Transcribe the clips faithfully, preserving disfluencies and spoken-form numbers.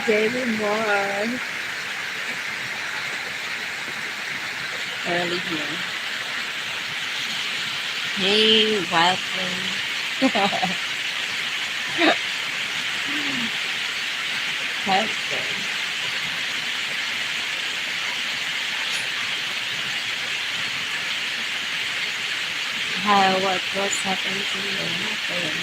Very warm. Early here. Hey, welcome. Welcome. How, what, what's happened to you? Nothing.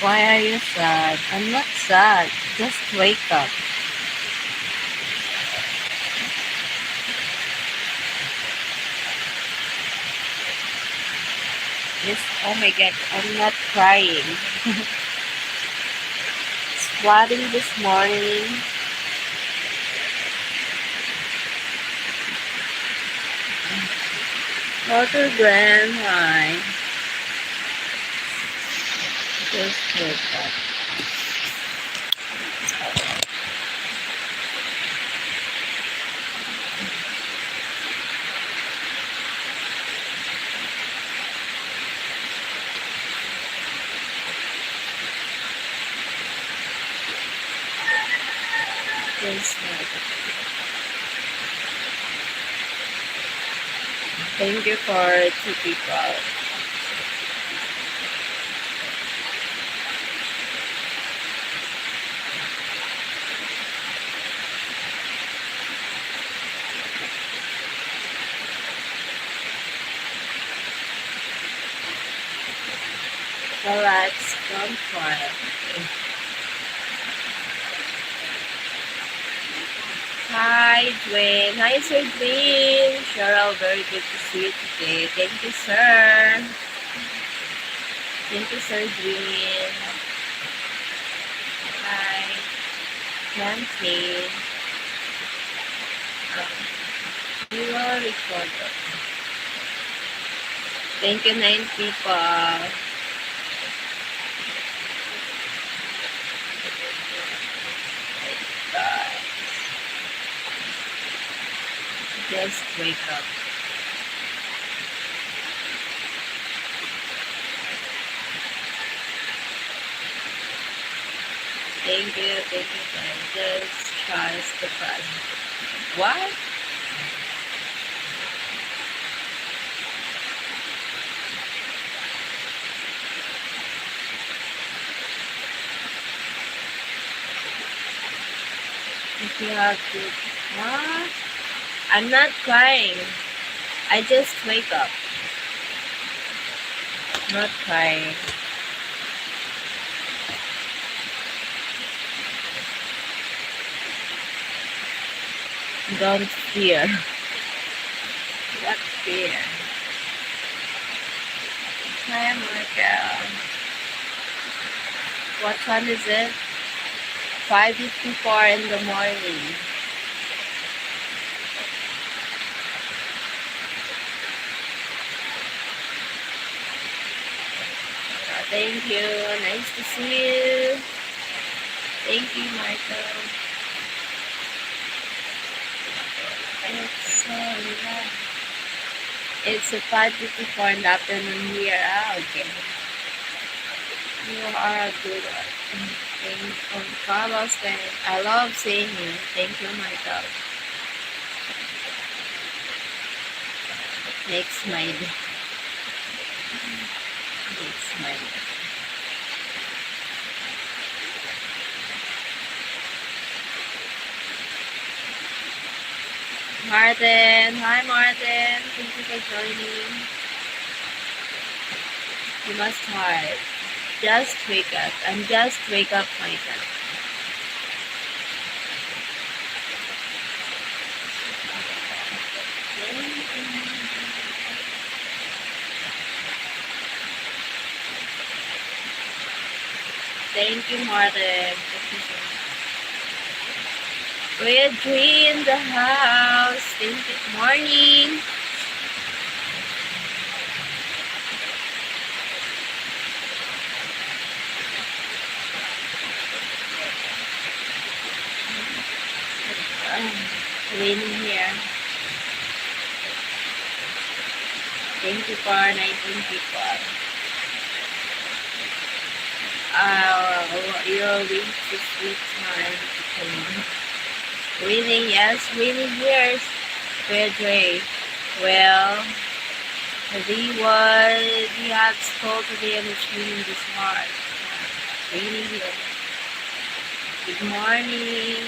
Why are you sad? I'm not sad. Just wake up. Yes, oh my God, I'm not crying. It's flooding this morning. Water Glenn, hi. Just wake up. Yes, Lord. Thank you for two people. Relax, don't cry. Hi, Dwayne. Hi, Sir Dwayne. Cheryl, very good to see you today. Thank you, sir. Thank you, Sir Dwayne. Hi. Campaign. Um, you will record it. Thank you, nine people. Just wake up. Thank you, thank you, guys. Just trust the process. What? If you have to, what? I'm not crying. I just wake up. Not crying. Don't fear. What fear? Hi, Michael. What time is it? Five fifty-four in the morning. Thank you. Nice to see you. Thank you, Michael. It's so relaxed. It's a five fifty-four in the afternoon here. Ah, okay. You are a good one. Thank you, Carlos. Thank, I love seeing you. Thank you, Michael. Makes my day. Makes my day. Martin. Hi, Martin. Thank you for joining. You must hide. Just wake up. And just wake up, Michael. Thank you, Martin. Kuya Dre in the house. Thank you. Morning. Ah, raining here. Thank you for nineteen people. uh, your way to sleep time. Raining, yes, raining here, Kuya Dre. Well, the one we have school today and it's raining this hard. Raining here. Good morning.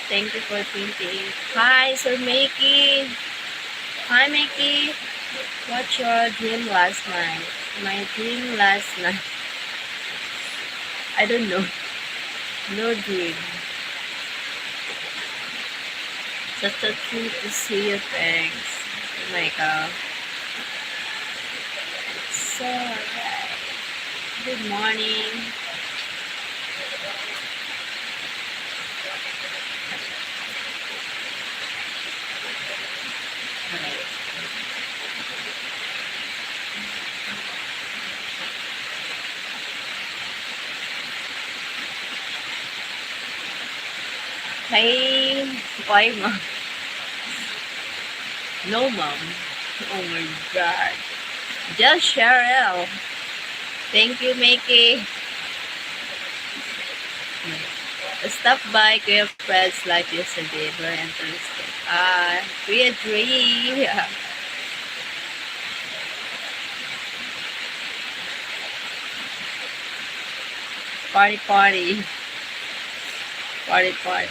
Thank you for twenty-eight. Hi, Sir Mickey. Hi, Mickey. What's your dream last night? My dream last night. I don't know. No dream. Such a treat to see you. Thanks. Oh my God. So, alright. Good morning. Hey, why, ma'am? No, ma'am. Oh my God. Just Cheryl. Thank you, Mickey. Stop by Kuya Fred's live yesterday. Very interesting. Ah, Kuya Dre. Party, party. Party, party.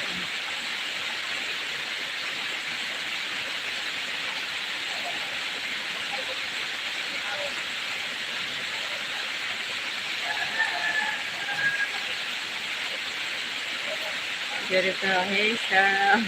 Beautiful. Hey, Cheryl.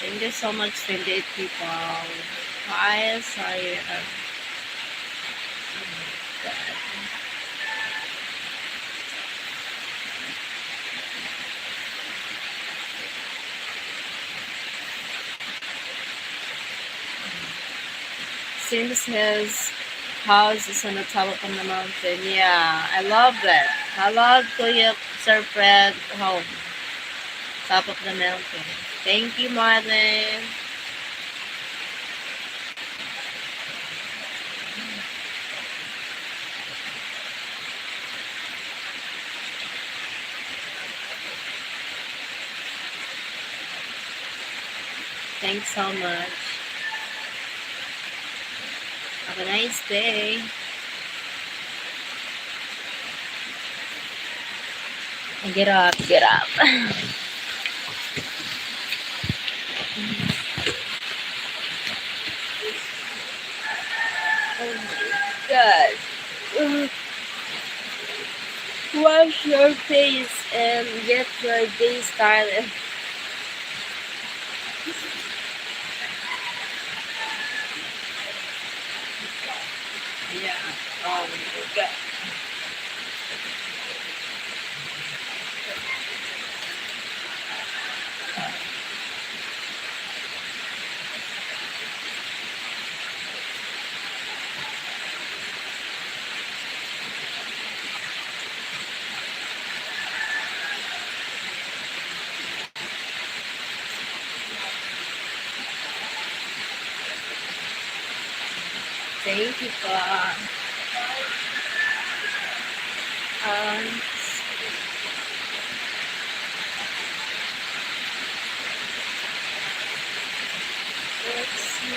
Thank you so much, twenty-eight people. Hi, Saya. Since his house is on the top of the mountain. Yeah, I love that. I love Kuya Sir Fred home. Top of the mountain. Thank you, Marlon. Thanks so much. Have a nice day. Get up, get up. Oh my God. Wash your face and get your day started. Yeah. Oh my God. Thank you po. Um, let's see.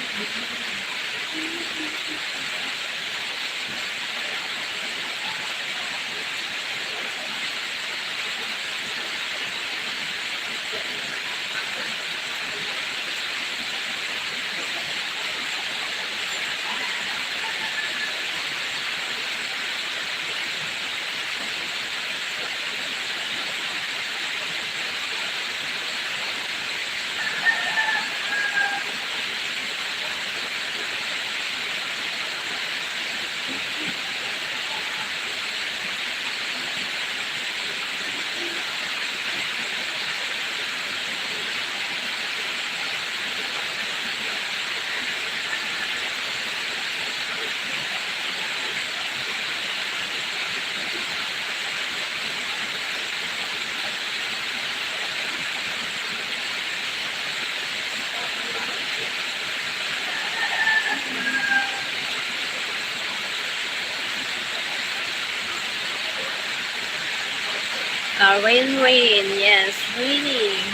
Uh, rain, rain. Yes, raining.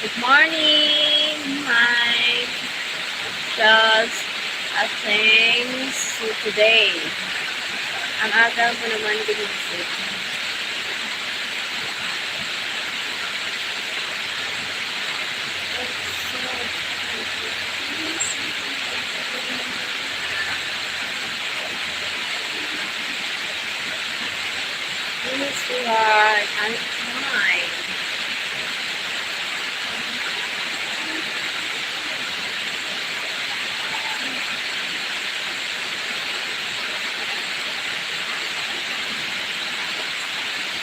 Good morning. Hi. Just a thanks to today. Ang aga mo naman gumising. This is what I find.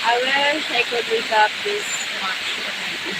I wish I could wake up this much early.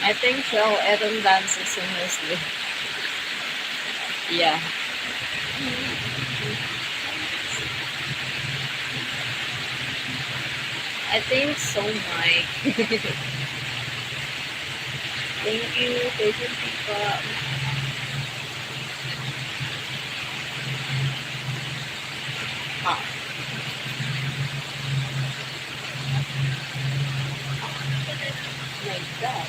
I think so. Aaron dances in Wesley. Yeah. I think so, Mike. Thank you. Thank you, Tita. Ah. My God.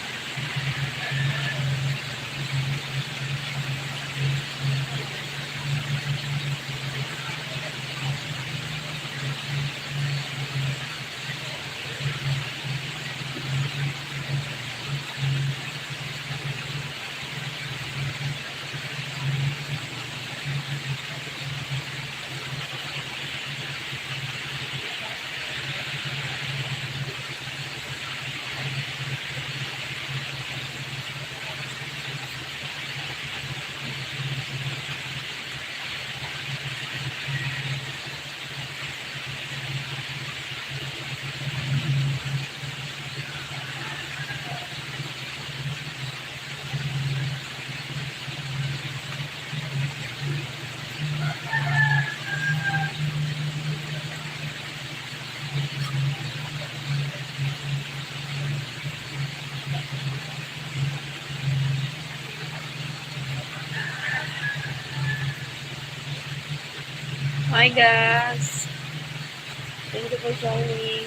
Hi, guys. Thank you for joining.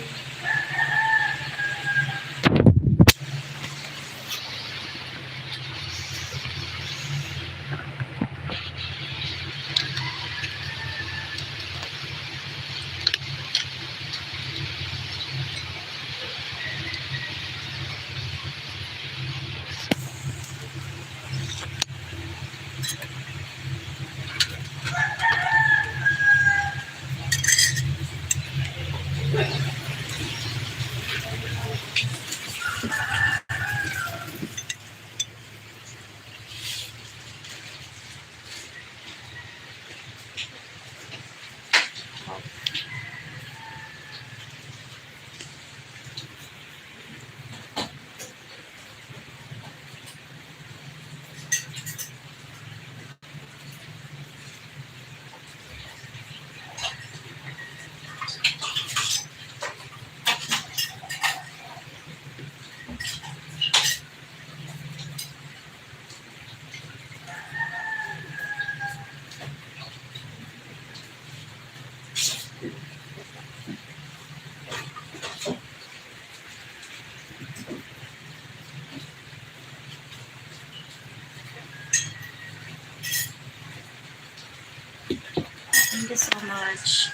Thank you so much.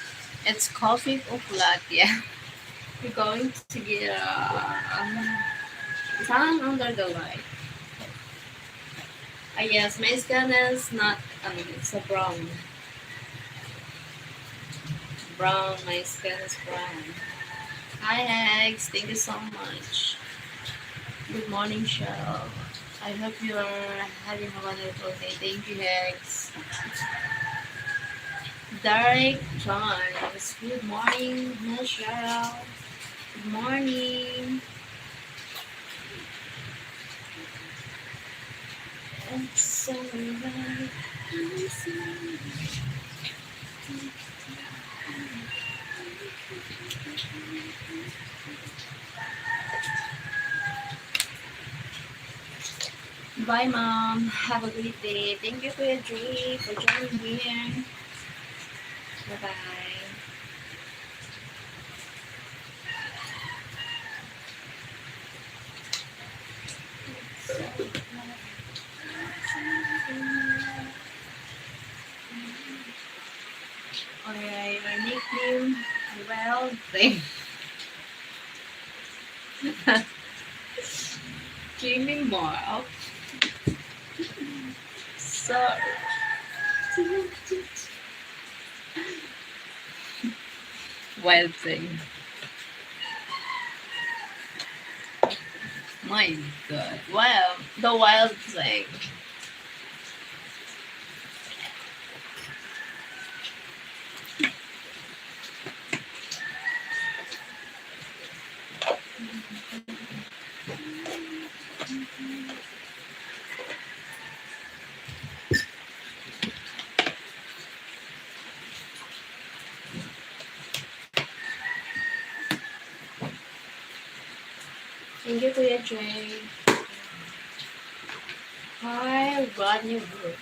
It's coffee o'clock, yeah. We're going to get, uh, sun under the light. Ah, yes, my skin is not, ano, it's a brown. Brown, my skin is brown. Hi, Hex. Thank you so much. Good morning, Cheryl. I hope you are having a wonderful day. Thank you, Hex. Derek Johns. Good morning, Miss Cheryl. Good morning. It's alright. Bye, Mom. Have a great day. Thank you, Kuya Dre, for joining here. Bye-bye. Okay, my nickname, Wild Thing. Jimmy Mark. So, Wild Thing. My God. Wow. The Wild Thing. Thank you, Kuya Dre. Hi, Rodney Wood.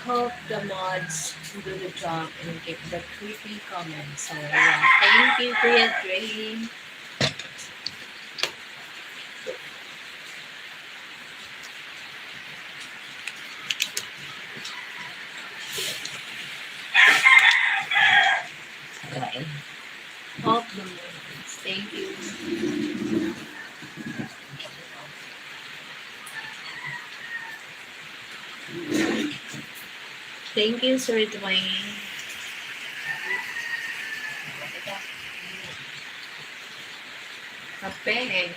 Hope the mods do the job and keep the creepy comments. So, ayan. Thank you, Kuya Dre. Okay. Hope the mods. Thank you. Thank you, Sir Dwayne. Kape.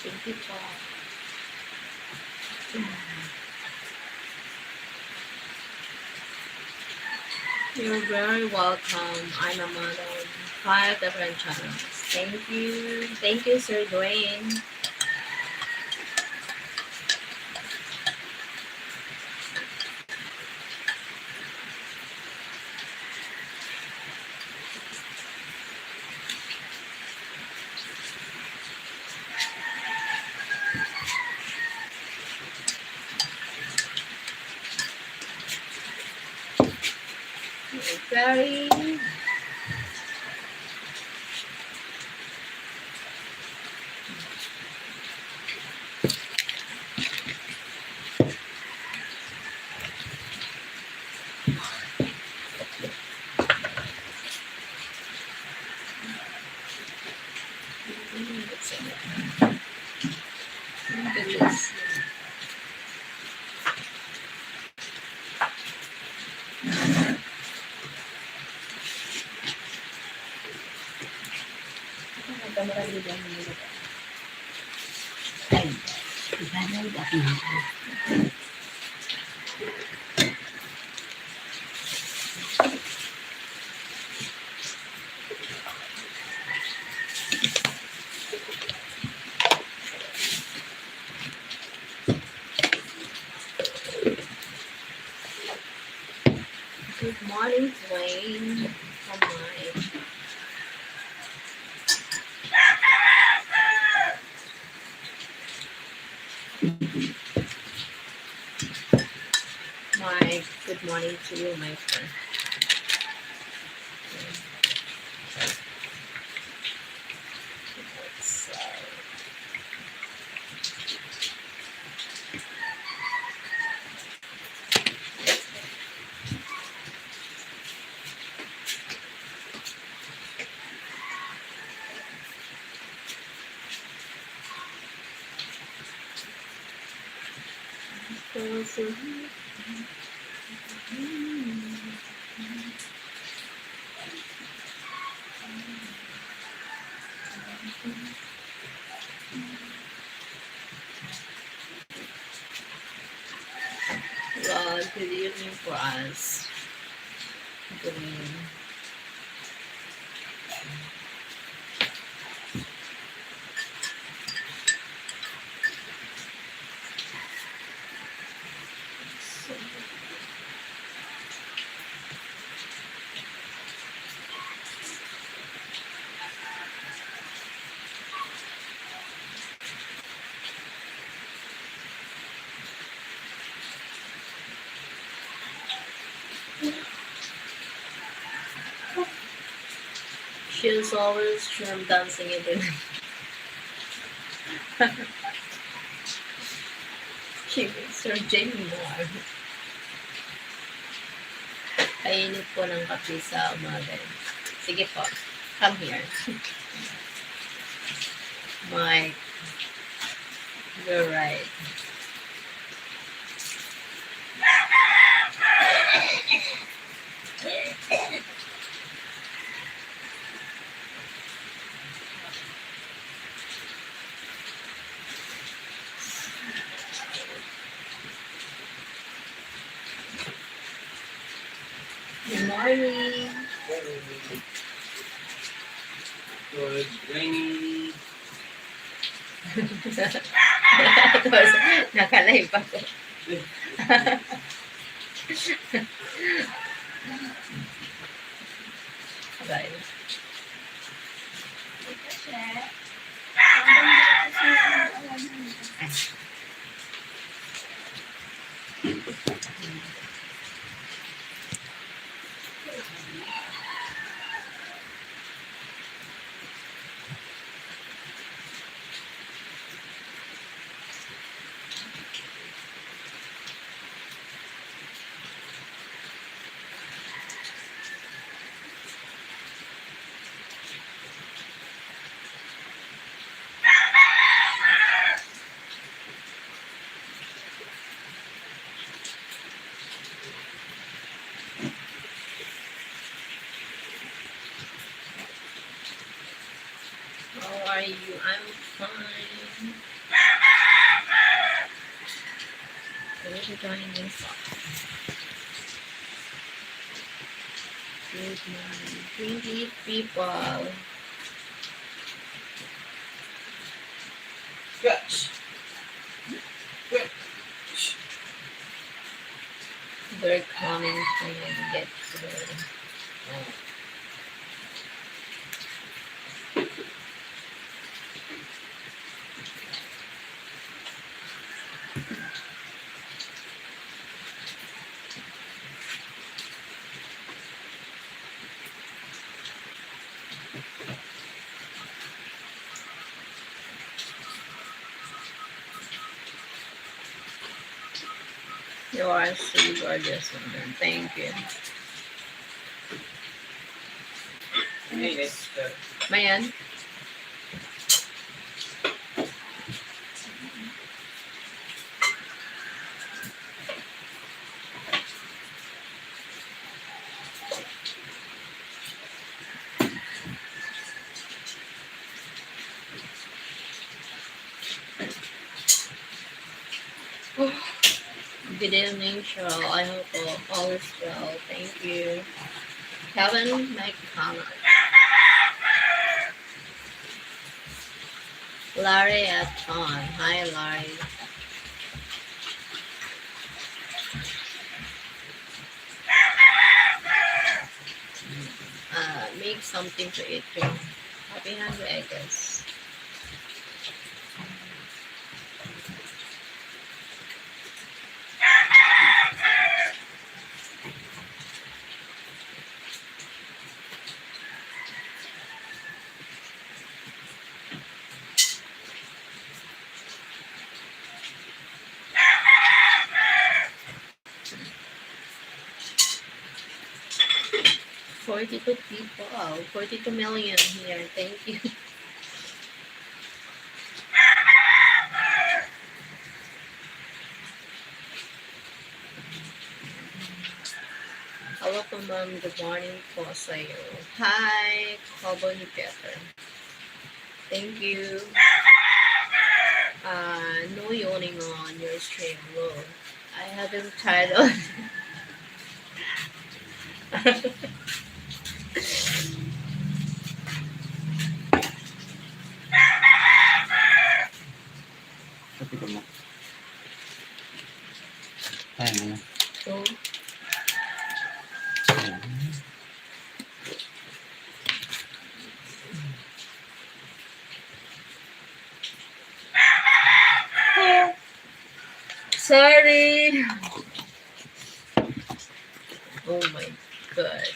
Thank you po. You're very welcome. I'm a mother of five different channels. Thank you. Thank you, Sir Dwayne. Very. Good morning, Dwayne. Good morning. Morning to you, my friend. Well, good evening for us. Good evening. She's always shrimp dancing in the Sir Jamie Moore. Kainit po ng kape sa umaga. Sige po. Come here. Mike. You're right. Good morning. Good morning. Tapos, naka-live ako. Bye. How are you? I'm fine. What are you doing this? Good morning. Twenty-eight people. Yes. Yes. They're coming to get food. You are so gorgeous, woman. Thank you. Mayan. Good evening, Cheryl. I hope all, all is well. Thank you. Kevin McConnell. Larry at Ton. Hi, Larry. Uh, make something to eat too. Happy hungry, I guess. Forty-two people, forty-two million here. Thank you. Hello po, ma'am. Good morning po sa'yo. Hi, Cowboy ni Peter. Thank you. Uh, no yawning on your stream, Lord. I haven't tried on. Sabi ko mo. Ay, ano? So, sorry. Oh my God.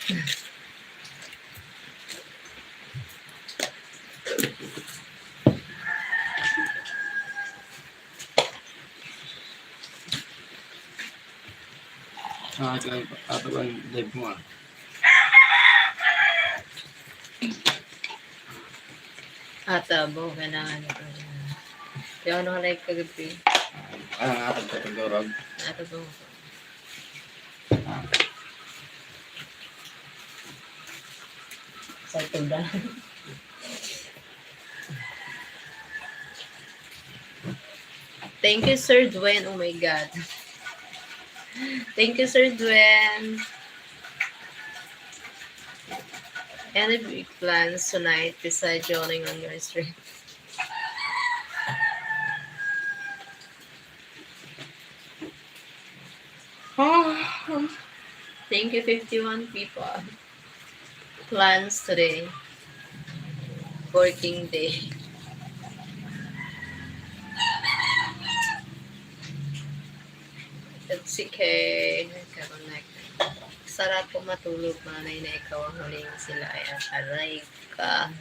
Ah, ito ang, ito ang live mo, ah. Ata, bo, kailangan ko. Kaya ano ka live kagabi? Ah, ang atag ko, pagdurog. Ata, bo. Sa tuda. Thank you, Sir Dwayne. Oh my God. Thank you, Sir Dwayne. Any big plans tonight besides yawning on your stream? Ah, thank you, fifty-one people. Plans today. Working day. It's okay. Karon na. Sarap po matulog, manay na ikaw ang huling sila. Ay, aray ka.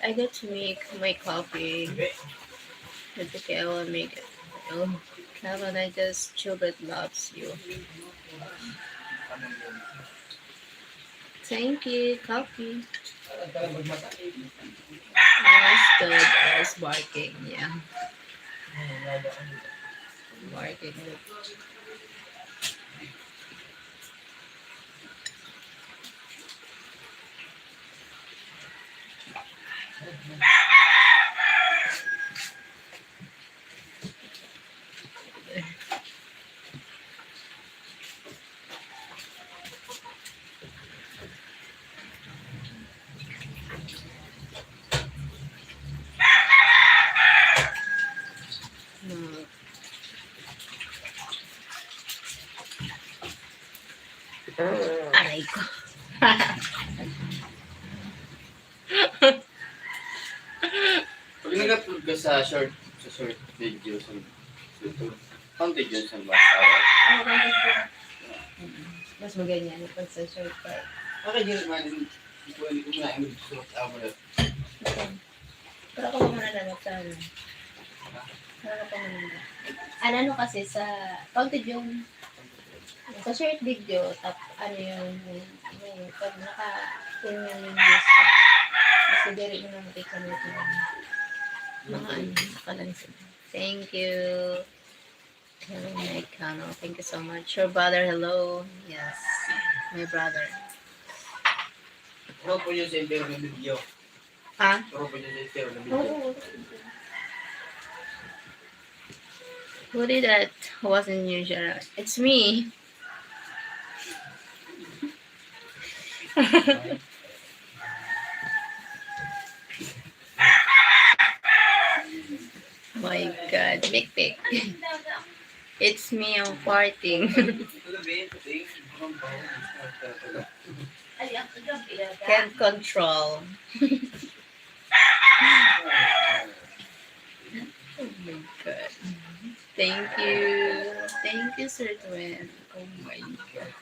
I got to make my coffee. It's okay, I will make it. Oh, Kevin, I just, Gilbert loves you. Thank you, coffee. Yes, dog is barking, yeah. Barking. Aray ko. Pag nag-upload ka sa short, sa short video sa YouTube, counted yun sa one hour? Oo, counted po. Mm. Mas maganda yan pag sa short part. Okay, di naman. Hindi ko, hindi ko na yung short hour. Okay. Pero ako muna na lang sa ano. Pero ako muna na. Ano, ano kasi sa, counted yung sa short video, tap, ano yun, yun, yun, pag naka, yun yung views ko. Kasi diri mo naman ikaw nito. Mga ano, kalansin. Thank you. Hello, Mecano. Thank you so much. Your brother, hello. Yes. My brother. Ano po yung center ng video? Ha? Ano po yung center ng video? Oo. Who did that? Who was in your channel? It's me. My God, Mikmik. It's me, I'm farting. Can't control. Oh my God. Thank you. Thank you, Sir Gwen. Oh my God.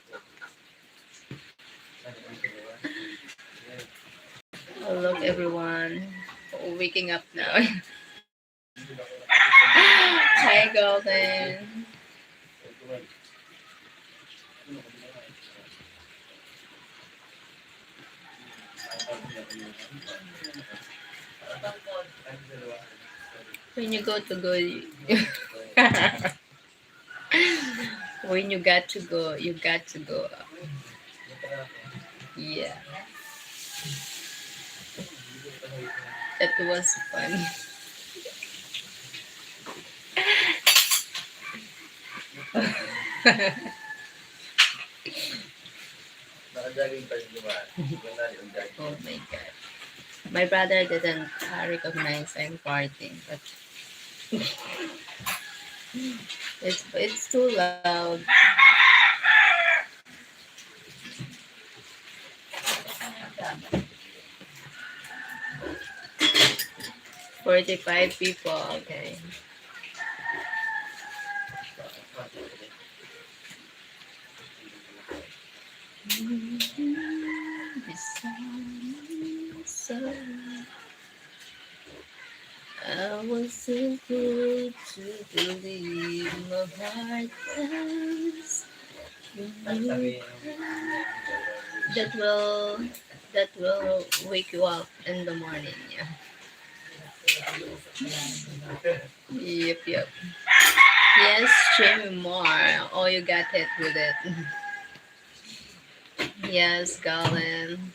Oh, look, everyone. Waking up now. Hi, Golden. When you go to go, you- When you got to go, you got to go. Yeah. That was funny. Nakagaling pa yung dumaan. Wala yung galing. Oh my God. My brother didn't uh, recognize I'm farting, but it's it's too loud. Forty-five people, okay. I was so good to believe my heart was that will that will wake you up in the morning. Yeah. Yep, yep. Yes, Jimmy Moore. Oh, you got hit with it. Yes, Galen.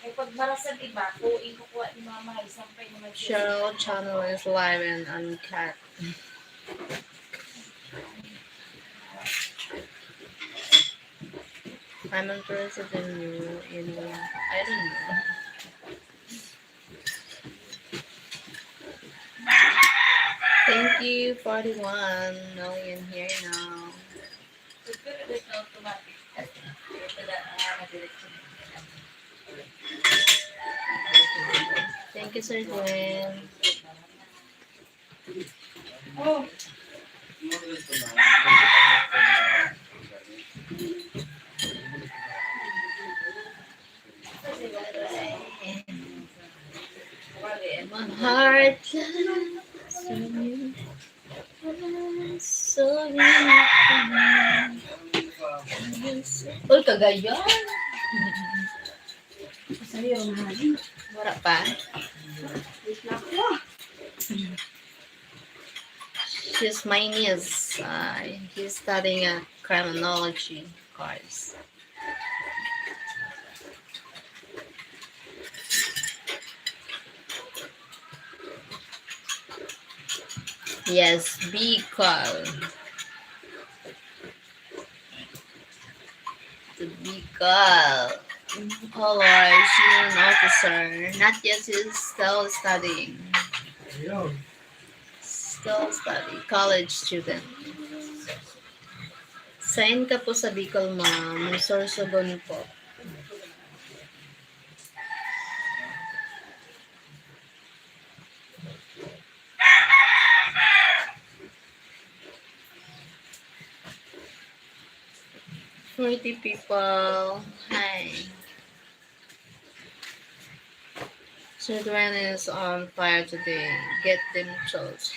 Ay, pag marasag iba, tuing ko kuha ni mama, isang pa yung mga Cheryl channel is live and uncut. I'm interested in you, in, I don't know. Thank you, forty-one million here now. Thank you, Sir Gwen. My heart loves you. Sorry. Uy, Cagayan. Wala pa. She's my niece. Uh, he's studying uh, criminology course. Yes, Bicol. The Bicol. Hello, I see an officer. Not yet, he's still studying. Still study, college student. Saan ka po sa Bicol, ma'am? Sorsogon po. Forty people. Hi. Children is on fire today. Get them chills.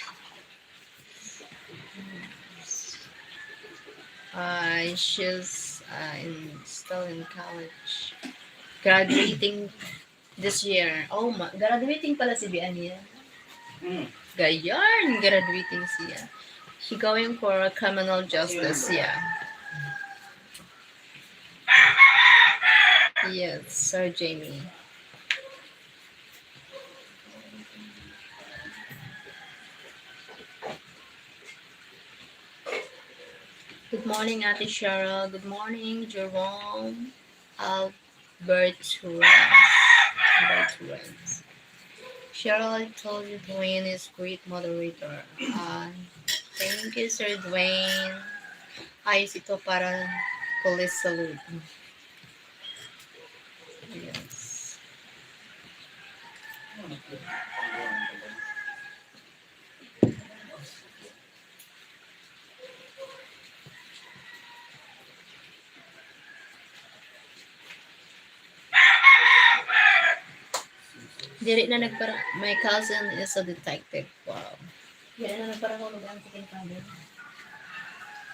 Uh, she's uh, in still in college. Graduating this year. Oh, ma graduating pala si Bian niya. Hmm. Gayon, graduating siya. She going for criminal justice, yeah. Yes, Sir Jamie. Good morning, Ate Cheryl. Good morning, Jerome. Albert Torres. Albert Torres. Cheryl, I told you Dwayne is great moderator. Uh, thank you, Sir Dwayne. Ayos ito para police salute. Yes. Diri na nagpara-, my cousin is a detective. Wow. Diri na nagparahulog ang second father.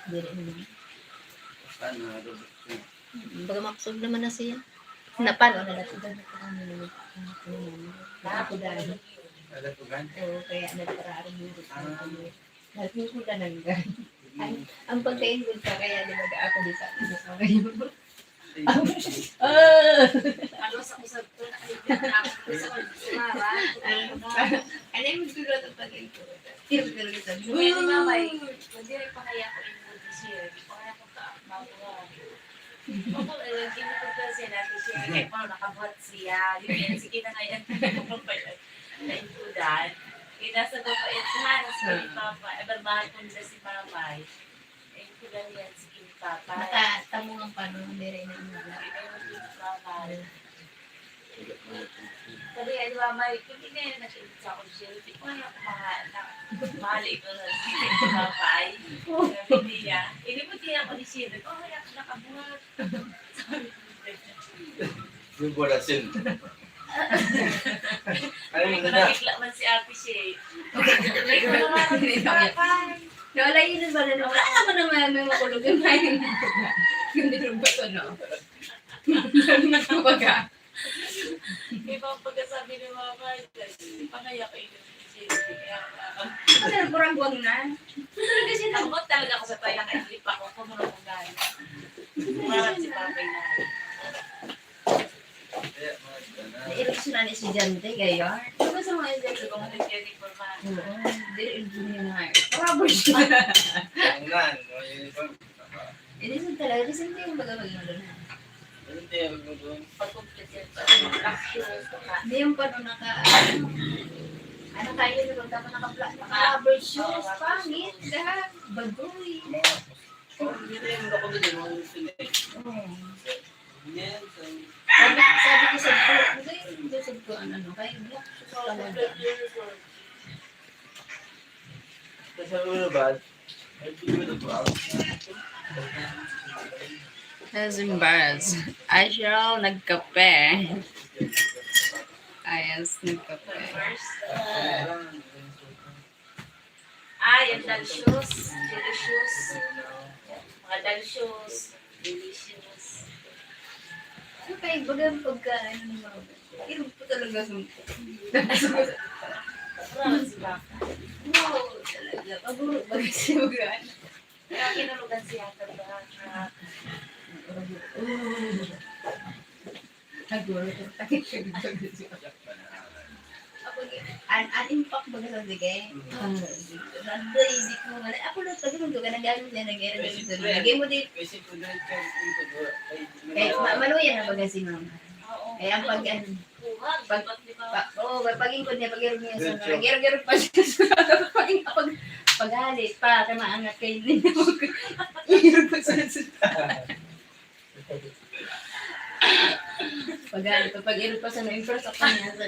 Diri na. Sana, Robert. Baga makusog naman na siya. Napan, o, nadatid. Ako dahil. Nagatugan? Oo, kaya nagparaarog yung gusto ko. Nagsusulananggan. Ay, ang pagkain ko pa, kaya di ba ako di sa ano ko ngayon? Ah! Ano sa usap ko, nakalimutan ako sa pag-sumara. Ano yung gusto ko sa pagkain ko? Yung talaga sabi ko, Kaya ni Mama, eh, hindi rin pa kaya ko yung good this year. Hindi pa kaya ko ka, mabuhay. Ako, eh, hindi ko pa siya natin siya. Kaya pa, nakabuhat siya. Yun yan, sige na ngayon. Ay, kudan. Kaya nasa ko pa yun, ha, nasa ko ni Papa. Eh, barbahan ko nila si Mama, eh. Ay, kudan yan, sige ni Papa. Nakatamong ang pano, hindi rin ang mga. Kaya nasa ko ni Papa. Sabi nga ni Mama, eh, kung hindi ngayon nag-ibig sa akong share, di ko ngayon kumaha na. Mahal ikaw na si Papa, ay. Sabi niya, hindi mo tiyan ko ni share. Oh, kaya ako nakabuhat. Yung borasin. Ano Hindi mo ko na? nakikla man si Ate Shea. Hindi ko naman si Papa. Nawala yun yung banana. Wala naman ang may, may makulog yung main. Hindi rin ba ito, no? Kumbaga. Di ba ang pagkasabi ni Mama, pangaya ko yun. Kasi nagkurangwang na. Kasi na, Takot talaga ako sa pala kay Flip ako kung ano kung gano'n. Parang si Papa na. Nairog sila ni estudyante, kaya. Ano sa mga estudyante ko? Kung ano yung uniform na. Oo, dili yung junior high. Parabol siya. Ang nan, no, uniform. Hindi sa talaga, kasi hindi yung baga maging ano na. Ano yung tiyawag mo doon? Pag-completed pa, black shoes, saka Hindi yung pano naka, ano tayo, yung tama naka-black, naka-rubber shoes, pangit, lahat, bagoy. Oh, hindi na yung ako din, yung mga gusto niya. Oo. Yan, so, Sabi, sabi ko sa ko, hindi, hindi sa ko, ano, ano, kaya black shoes talaga. Tapos sabi mo na ba? Ay, hindi ko na ba? That's embarrassed. Ay, Cheryl, nagkape. Ayos, nagkape. First, ah, ay, ang dal shoes, jelly shoes, mga dal shoes, delicious. Ano kayo, baga pagka, ano, mga, irog pa talaga sa Wala si Baka. Oo, talaga. Paguro ba kasi mag-ano? Kaya kinulugan siya sa baka. Naguro, takit siya dito. An, an impact baga sa sige. Ah, sige. Nagday, di ko nga. Ako lang, sabi ko, ganagamit niya, nag-aaral dito. Lagay mo di, Kasi kung doon ka, yung pag-, ay, kaya ma- maluya na baga si mama. Oo. Kaya ang pag, ano, Kuha, pag, ba't di ba? pa, oo, pag-ingkod niya, pag-irog niya sa mga, irog-irog pa siya sa, pag, pag, pag-alit pa, kaya maangat kayo din. Irog pa sa, sa, pag-alit pa, pag-irog pa sa, na-impress ako niya. Sa,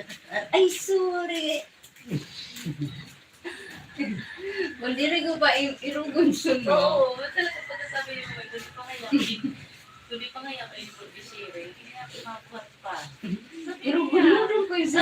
ay, sorry. Kung diri ko pa i- irugon sa no. Oo, talaga pagkasabi yung mga, hindi pa kaya, hindi pa kaya kayo mag-share, hindi nga ako makuha pa. Irugon-irugon ko yung sa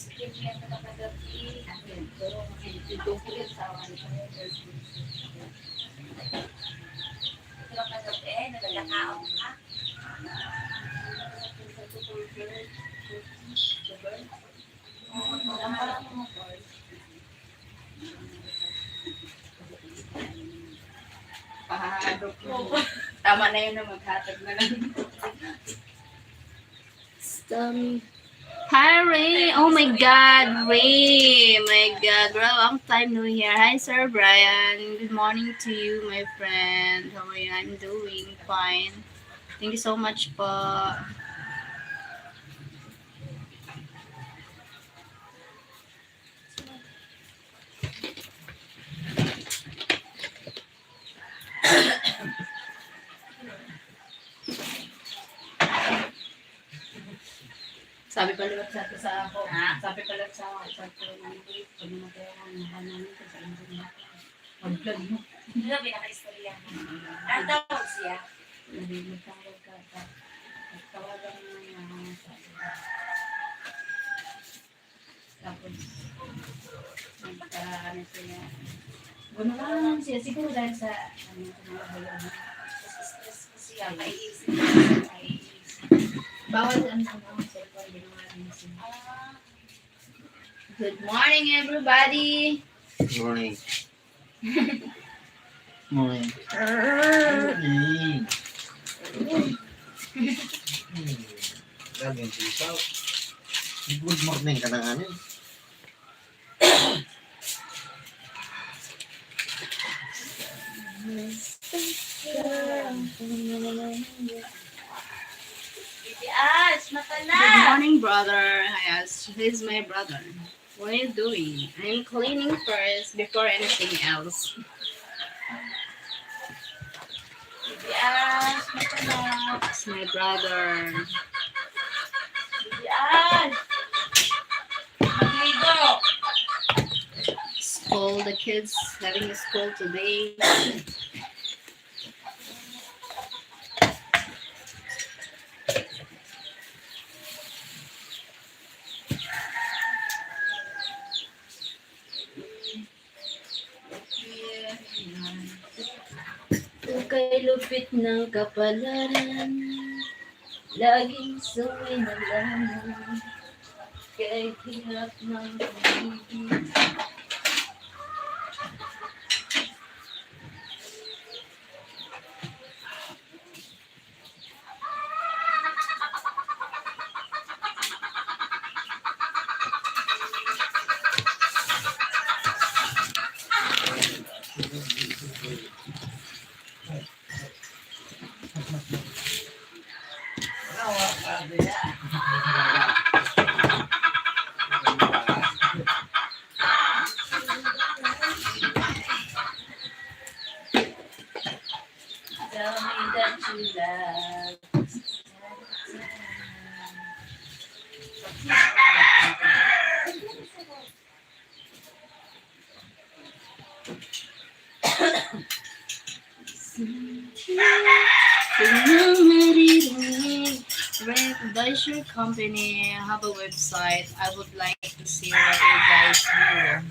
Skin niya sa kagabi. Ito, ito po yung sa akin. Ito lang kagabi, nagkakaon ka. Pahahadok mo. Tama na yun na maghatag na lang. Stomach. Hi, Ray. Oh my God, Ray. My God, bro, long time no hear. Hi, Sir Brian. Good morning to you, my friend. How are you? I'm doing fine. Thank you so much po. Sabi pa liwat sa, sa ako. Ha? Sabi pa liwat sa, sa ako, "Ano ba yun? Pag namatay ako, ang mukha namin, kung saan ko niya." Mag-vlog mo. Grabe, naka-istorya. Ang tawag siya. Hindi, magtawag ka, ta-, magtawagan mo na, sabi ko. Tapos, nagka, ano siya, gumalaw lang siya. Siguro dahil sa, ano, sa mga bayo, ano. Stress ko siya, maiisip ko siya, maiisip. Bawal ang, ano, cellphone, ginawa rin siya. Ah. Good morning, everybody. Morning. Morning. Mm. Lagyan sa isaw. Good morning ka na nga, eh. Good morning, brother. Yes, he's my brother. What are you doing? I'm cleaning first before anything else. It's my brother. School, the kids having a school today. Kay lupit ng kapalaran, laging sungay na lamang, kahit hirap ng pag-ibig. Tell me that you love. Does your company have a website? I would like to see what you guys do.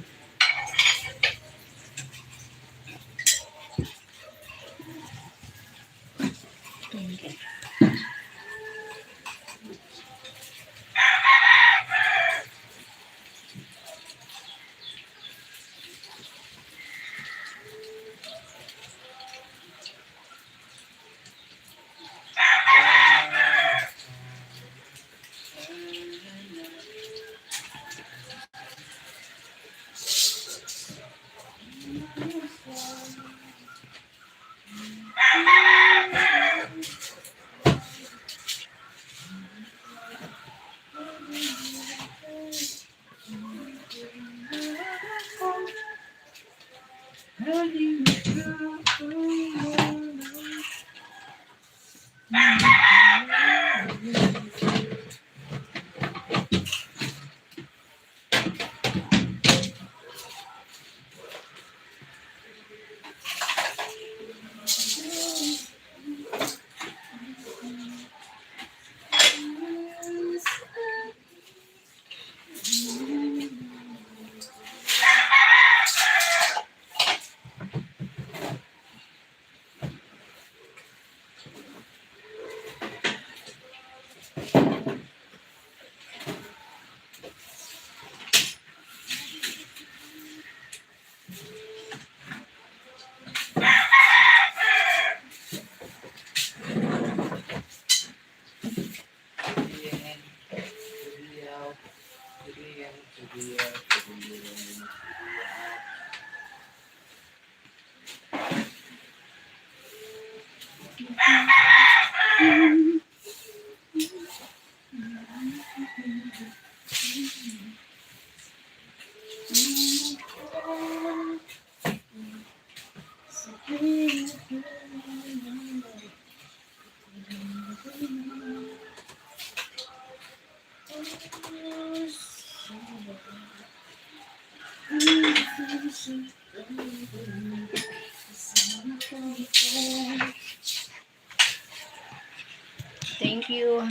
Thank you.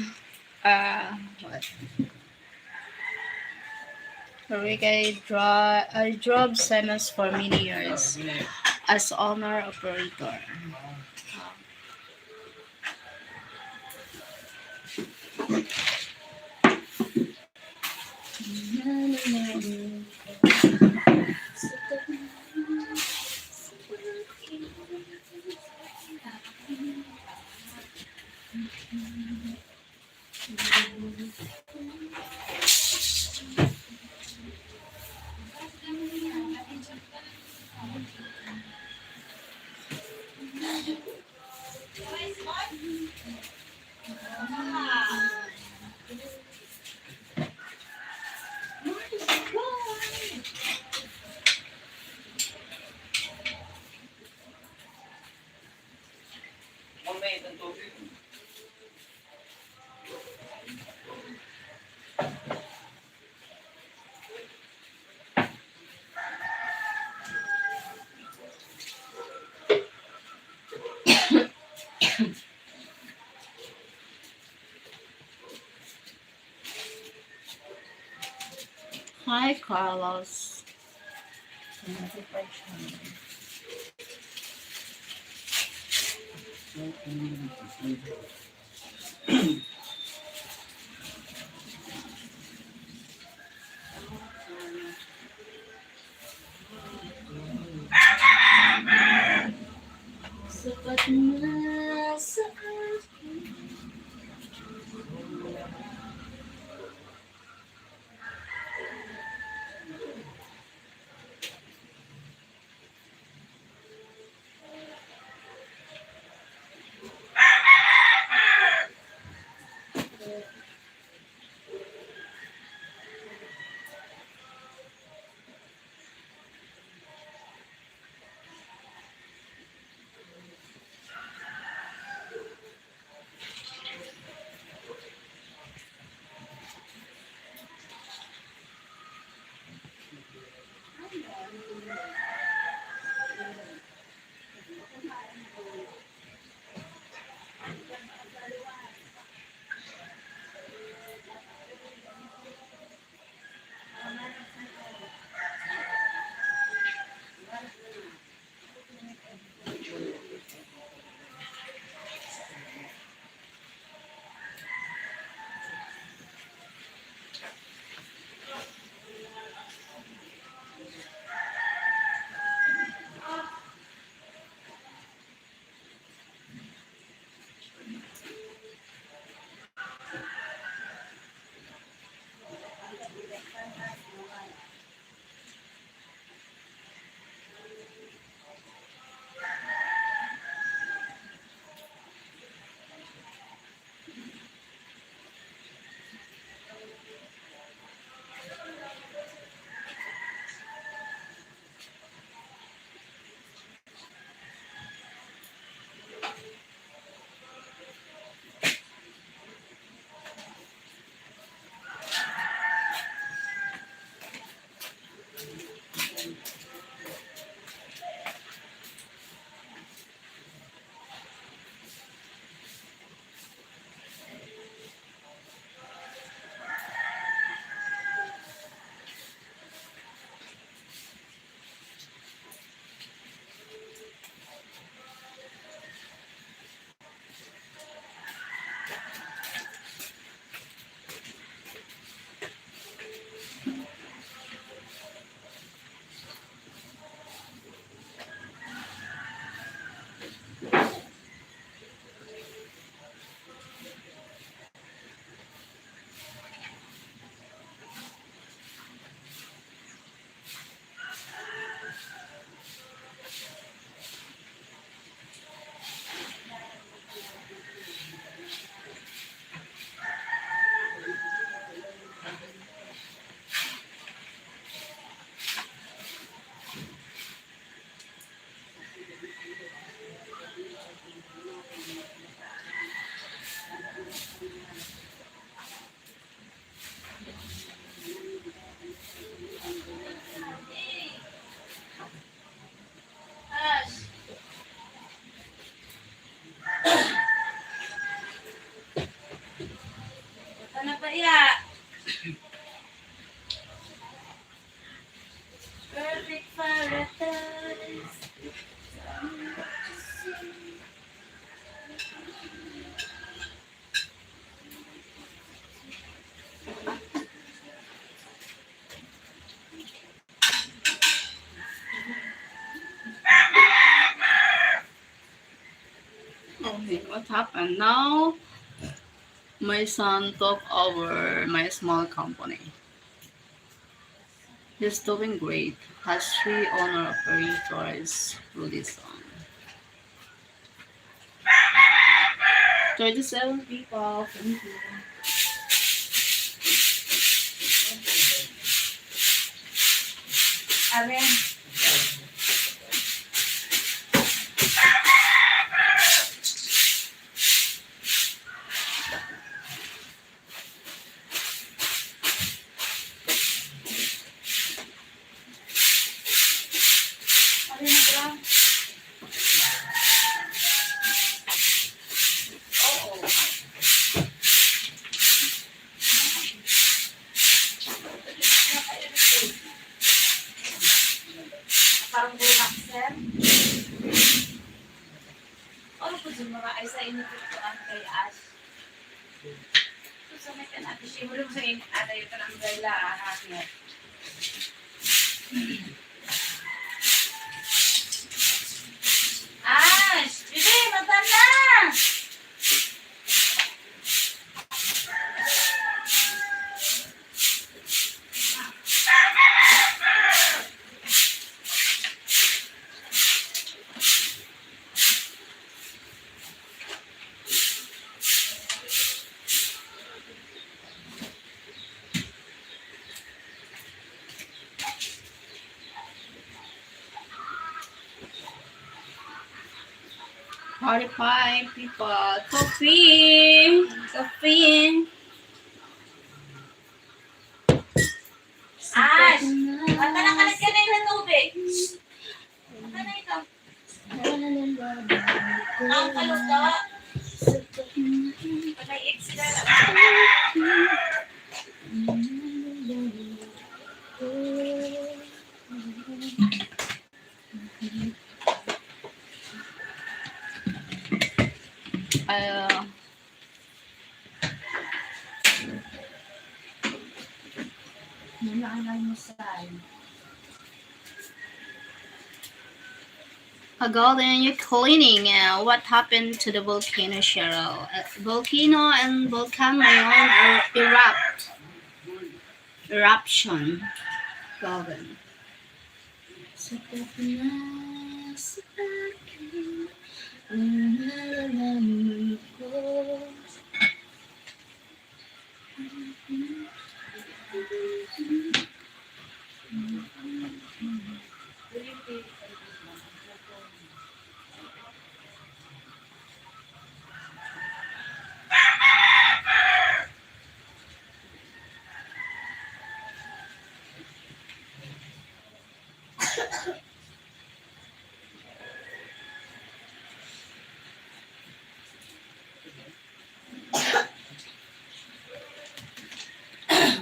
Uh, what? Rick, I draw, I drove semis for many years as owner operator. Hi, Carlos. Sapat na sa akin. happened now? My son took over my small company. He's doing great. Has three owner operators through this song. Thirty-seven people. Thank you. Amen. Parang relaxer. Ano po yung mga ay sa inyo po ang kay Ash? Sa may kan-, ate, simulo mo sa inyo, ate, yung kan-, umbrella, ah, hangin. Ash! Bibi, mata na! Forty-five people. Coffee! Coffee! Ash! Mata na kalit ka na yung tubig. Ano na ito? Ang kaluto. May eggs na lang. Ah, Muna ang almusal. A Golden, you're cleaning. Uh, what happened to the volcano, Cheryl? Uh, volcano and Volcan Mayon er-, erupt. Eruption. Golden. Sapat na sa akin ang nararamdaman ko.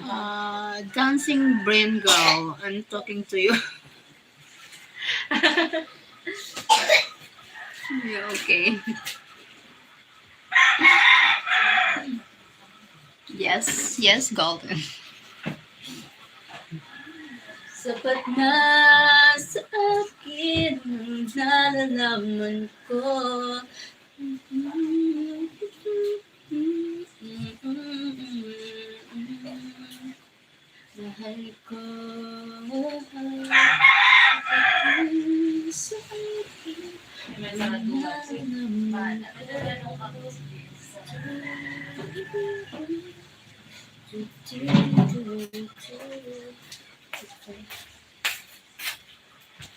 Uh, dancing brain girl, I'm talking to you. Yeah, okay. Yes, yes, Golden. Sapat na sa akin ang nalalaman ko. Mahal ko, mahal ko sa akin. May sarado na si Mana.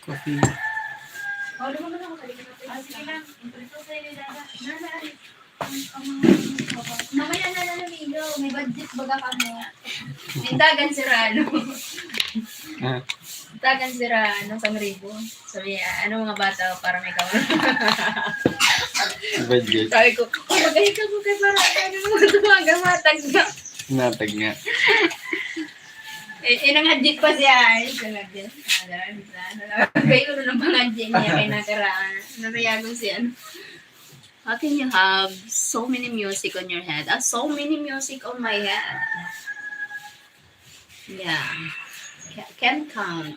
Coffee. Ah, sige lang. Ito sa'yo ni Dada. Nana, ay. Mamaya na lang, Milo. May budget baga kamo. Intagan si Rano. Ah. Intagan si Rano, isang ribo. Sabi niya, "Ano, mga bata, para may kaon?" Budget. Sabi ko, "Magaling ka mo kay para ano mo, tumaga, matag na." Natag nga. Eh, eh, nangadjit pa siya. Ay, nangadjit. Ah, ganun, ano lang. Kayo, ano nang pangadjit niya, kay nakaraan. Nabayagon si ano. How can you have so many music on your head? Ah, so many music on my head. Yeah. Ca-, can count.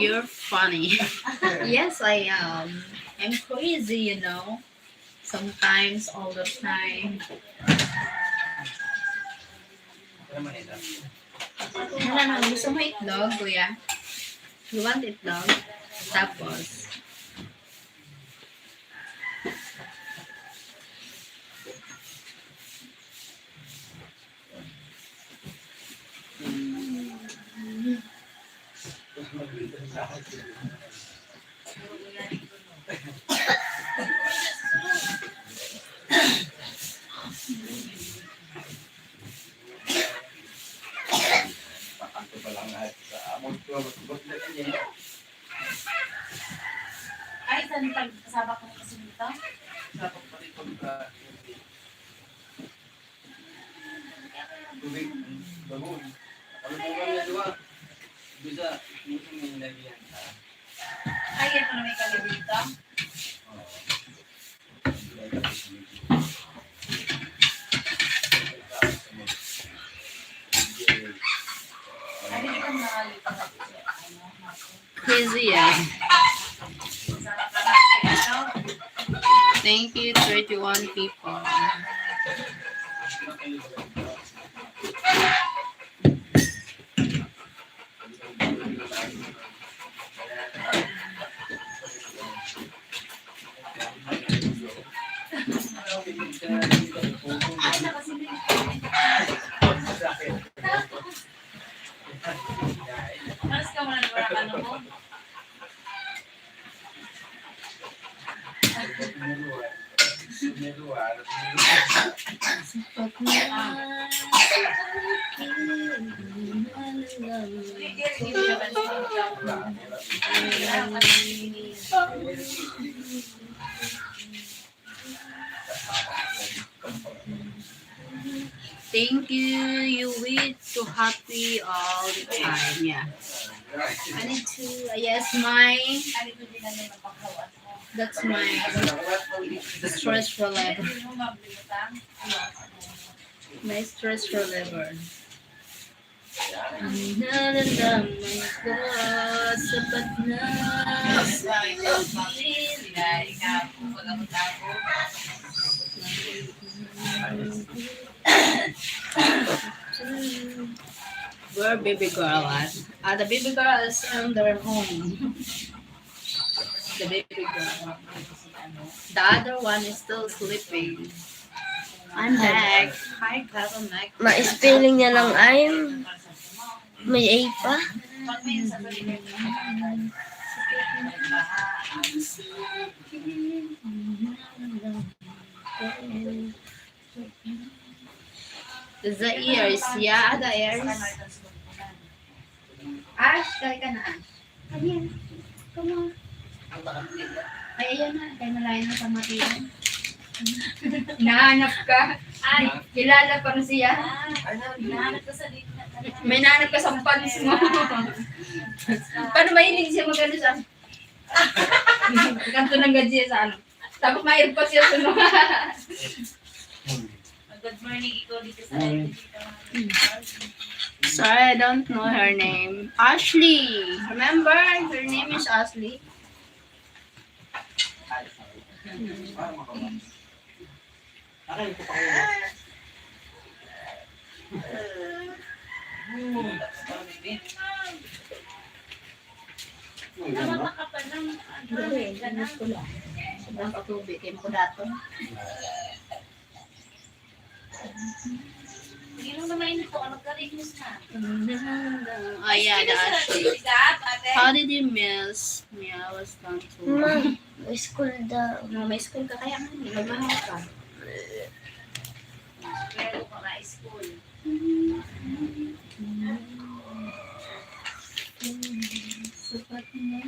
You're funny. Yes, I am. I'm crazy, you know. Sometimes, all the time. Ano na, gusto mo itlog, kuya? You want itlog? Tapos, Ay, saan pag-, kasabak mo kasi nito? Kasabak pa rin pagka-, tubig, bagoong. Ano po ba yung dalawa? Bisa, minsan may nilagyan ka. Ay, ito na may kalibita. Oo. Crazy, yeah. Thank you, thirty-one people. Mas ka mo na, di ba, ano mo? Thank you. You wish to happy all the time. Yeah. I need to, uh, yes, my, that's my stress reliever. My stress reliever. Ang nararamdaman ko, sapat na sa Where baby girl at? Ah, the baby girl is in their home. The baby girl. The other one is still sleeping. I'm back. Hi, Kevin Mac. Ma-spelling niya lang ay may A pa. Zaire, yeah, Zaire. Ash, kaya ka na, Ash. Come here. Come on. Ay, ayan na. Kaya malayo na sa matiyan. Hinahanap ka. Ay. Kilala pa rin siya. Hinahanap ka sa dito. May nahanap ka sa pants mo. Paano mahilig siya magano sa kanto ng gadya sa ano? Tapos may pa siya sunod. Good morning, ikaw dito sa Sorry, I don't know her name. Ashley. Remember? Her name is Ashley. Tama pa ka pa ng ano, Dali, ganun. Gusto lang. Sobrang katubig, kaya mako dato. Hindi mo na mainit po, ano ka rin na? Oh, yeah, the Ashley. How did you miss me? I was gone too long. Ma, may school daw. No, may school ka kaya nga, eh, magmahal ka. Pero ka na school. Sapat na.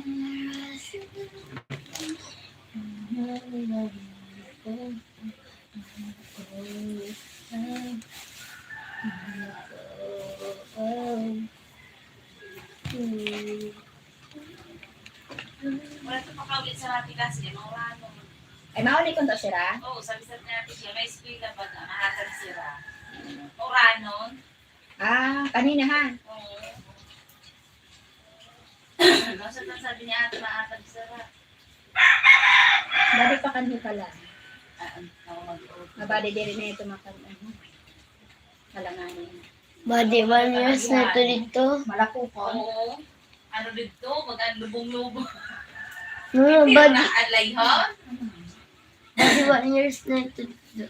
Wala to makaulit sa Pinas, eh, mga ano. Ay, mauli ko to, sira? Oo, sabi sa natin siya, may eskwela ba na, mahatag sira? Oranon? Ah, kanina, ha? Oo. Nasa na sabi niya, ata na ata, sir, ha? Badi pa kanhi pala. Ah, ah, oo, mag-, Mabadi diri na ito makan-, ano. Alanganin. Badi, one years na ito dito. Malapupon. Oo. Ano dito? Mag-, lubong-lubong. No, badi. Alayhon? Badi, one years na ito dito.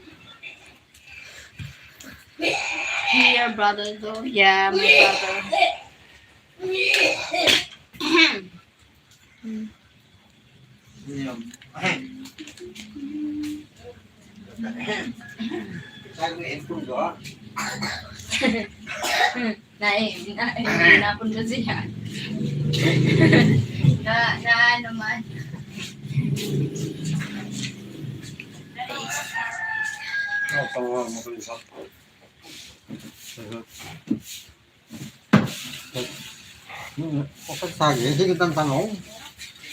Here, brother, though. Yeah, my brother. Hmm. Sabi ko, "Empun ko, ah." Nae, nae, napon ko siya. Na, na ano man. Oh, tama, matuloy sa. Hmm, okay, saging. Sige, tang tanong.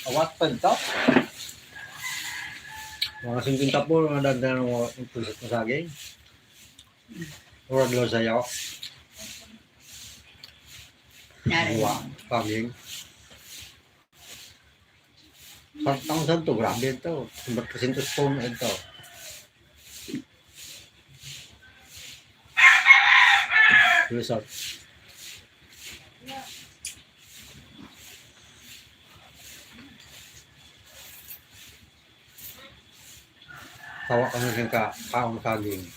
Awat pa ito. Mga singkwenta po, mga dandanan mo, ang pusit na saging. Urad lang sa'yo. Nari. Buwa, saging. Sa taong santo, grabe ito. Sumbat ka sintos pon ito. Resort. Tawa kami sa ka-, kaon saging.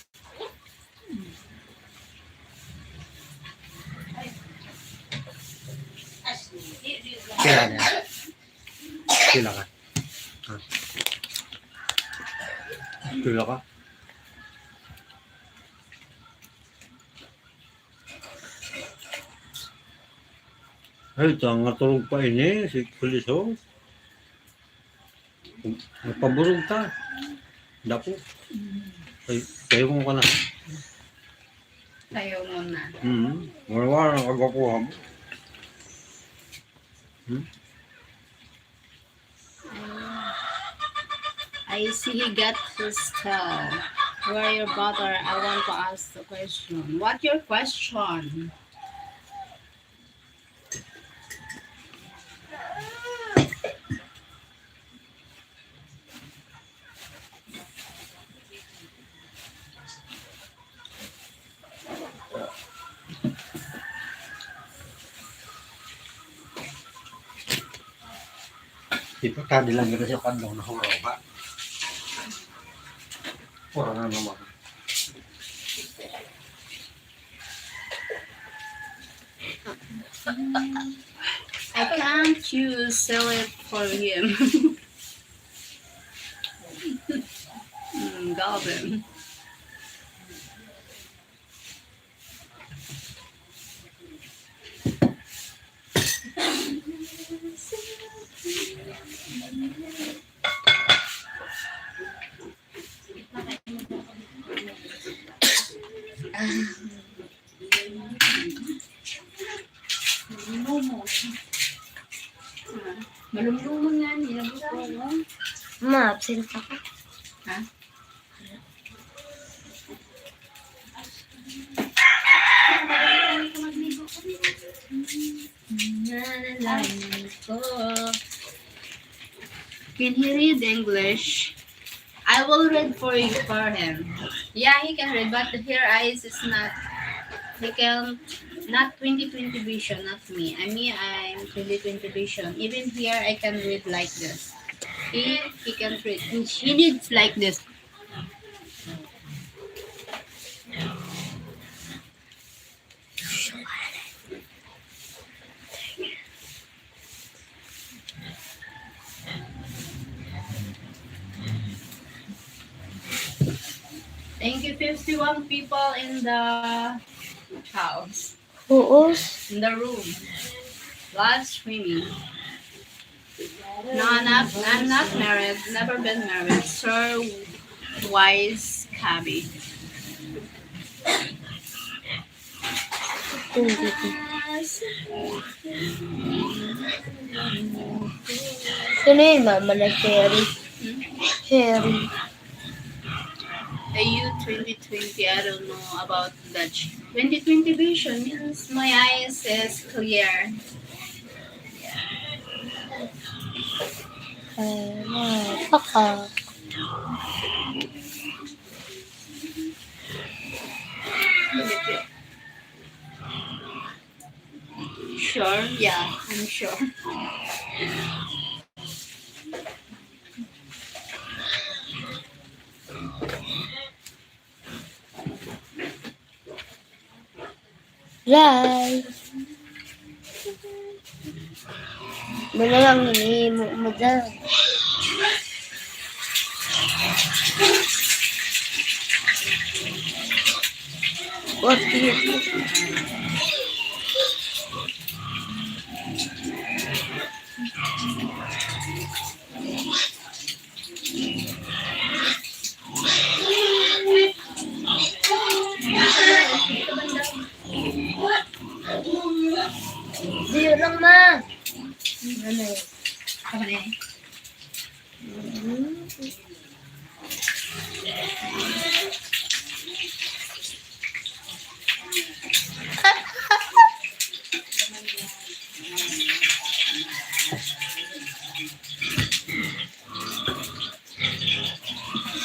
Kailan yan? Pila ka? Ah. Pila ka? Ay, ito, ang naturog pa ini, si Kuliso. Nagpaburog ka. Dako. Ay, tayo mo ka na. Tayo mo na. Mm-hmm. Wala, wala, nagkakuha mo. Hmm? I see he got his tail. Where your brother? I want to ask the question. What your question? Di pa, kadi lang kita sa kadlaw na huraw ba? Huraw na naman. I can't you sell it for him? Mm, Galvin. Malumluman nga niya. Ma, absent ako. Ha? Nalalaman ko. Can he read English? I will read for you, for him. Yeah, he can read, but here eyes is not, he can, not twenty twenty vision, not me. I mean, I'm twenty twenty vision. Even here, I can read like this. He, he can read. He, he reads like this. Thank you, fifty-one people in the house. Who is? In the room. Live streaming. No, I'm not, I'm not married. Never been married. Sir Wise Kabi. Sino yun, mama na Sherry? Hmm? Sherry. A U twenty twenty, I don't know about that. Twenty twenty vision means my eyes is clear. Yeah. Ay, napaka. Sure? Yeah, I'm sure. Ray! Ano na lang hinihimo mo dyan? What do you think? Diyo lang, ma. Ano eh? Tama na eh.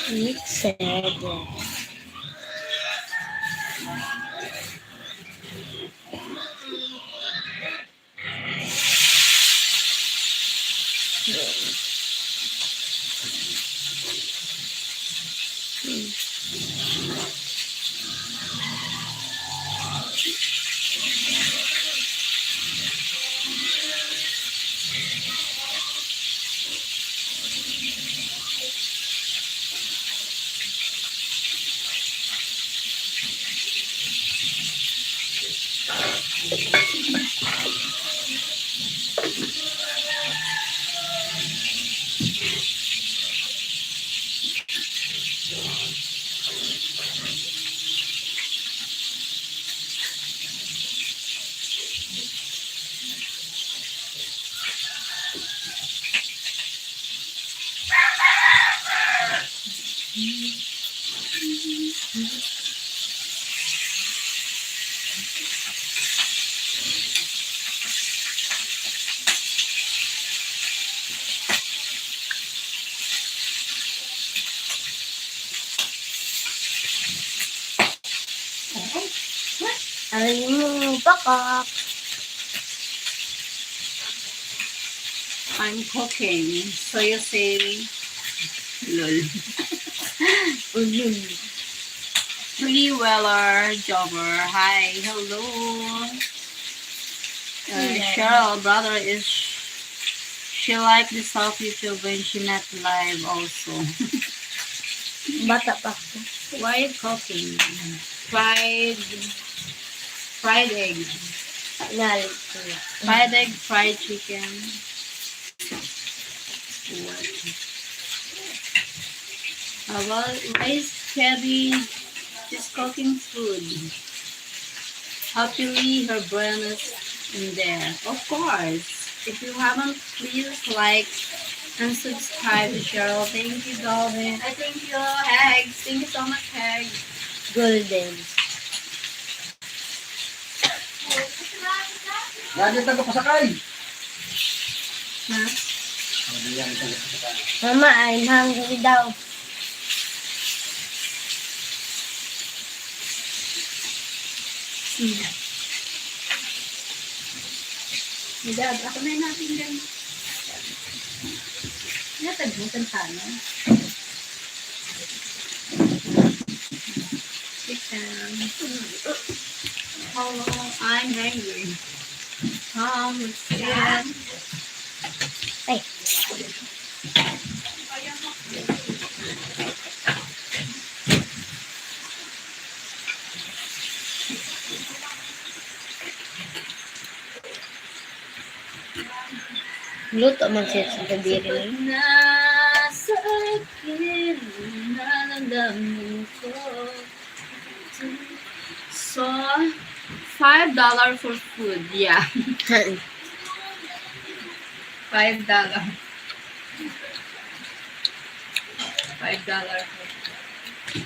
Six, seven. Aray mo, pakak. I'm cooking, so you say, lol. Ulul. Lee Weller Jobber, hi, hello. Uh, Cheryl, brother is, she like the self YouTube when she not live also. Bata pa ako. Why cooking? Fried, fried egg. Fried egg, fried chicken. What? Uh, well, why is Kevin is cooking food? Happily, her brain is in there. Of course. If you haven't, please like and subscribe to Cheryl. Thank you, Golden. I thank you, Hags. Thank you so much, Hags. Golden. Lagi taga pasakay. Ha? Lagi yan, taga pasakay. Mama, I'm hungry daw. Hmm. Dad, ako na yung natin dyan. Natagbutan sana. Sit down. Hello, I'm hungry. Come, let's sit. Ay. Luto man siya sa kadiri na yun. Nasa akin, nalalaman ko. So, five dollar for food, yeah. Five dollar. Five dollar for food.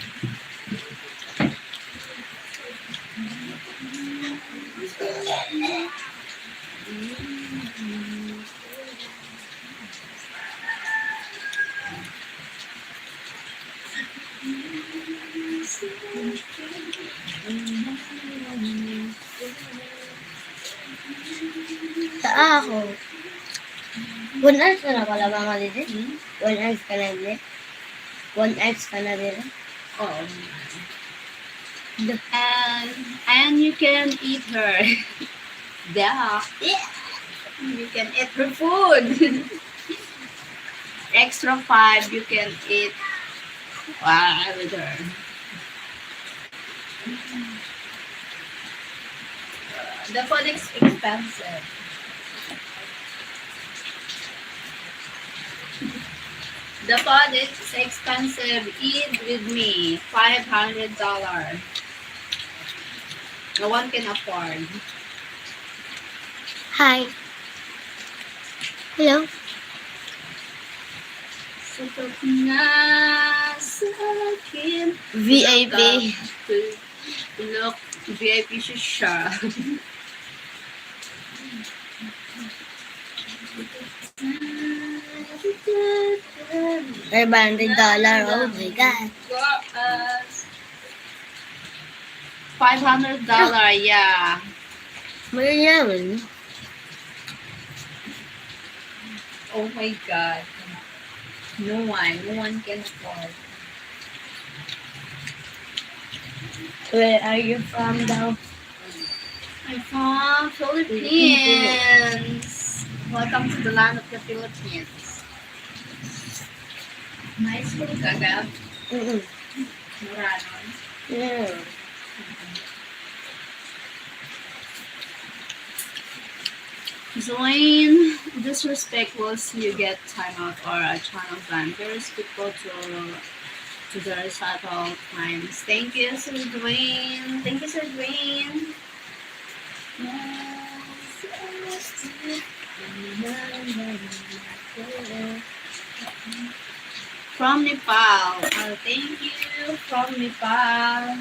Sa ako, one hours ka na pala, Mama Didi? Hmm? One hours ka na, hindi? One hours ka na, Didi? Oo. And, and you can eat her. Yeah. You can eat her food. Extra five, you can eat, ah, with her. The food is expensive. The food is expensive. Eat with me. Five hundred dollars. No one can afford. Hi. Hello. Sapat na sa akin. V I P. Look, V I P siya. Five hundred dollar, oh my God. Five hundred dollar, yeah. Mayayaman. Oh my God. No one, no one can afford. Where are you from daw? I'm from Philippines. Welcome to the land of the Philippines. Nice food, Gaga. Mm-mm. Mura, no? Yeah. Join disrespectful, so you get time out or a channel ban. Very respectful to, to the recital times. Thank you, Sir Dwayne. Thank you, Sir Dwayne. From Nepal. Oh, thank you. From Nepal.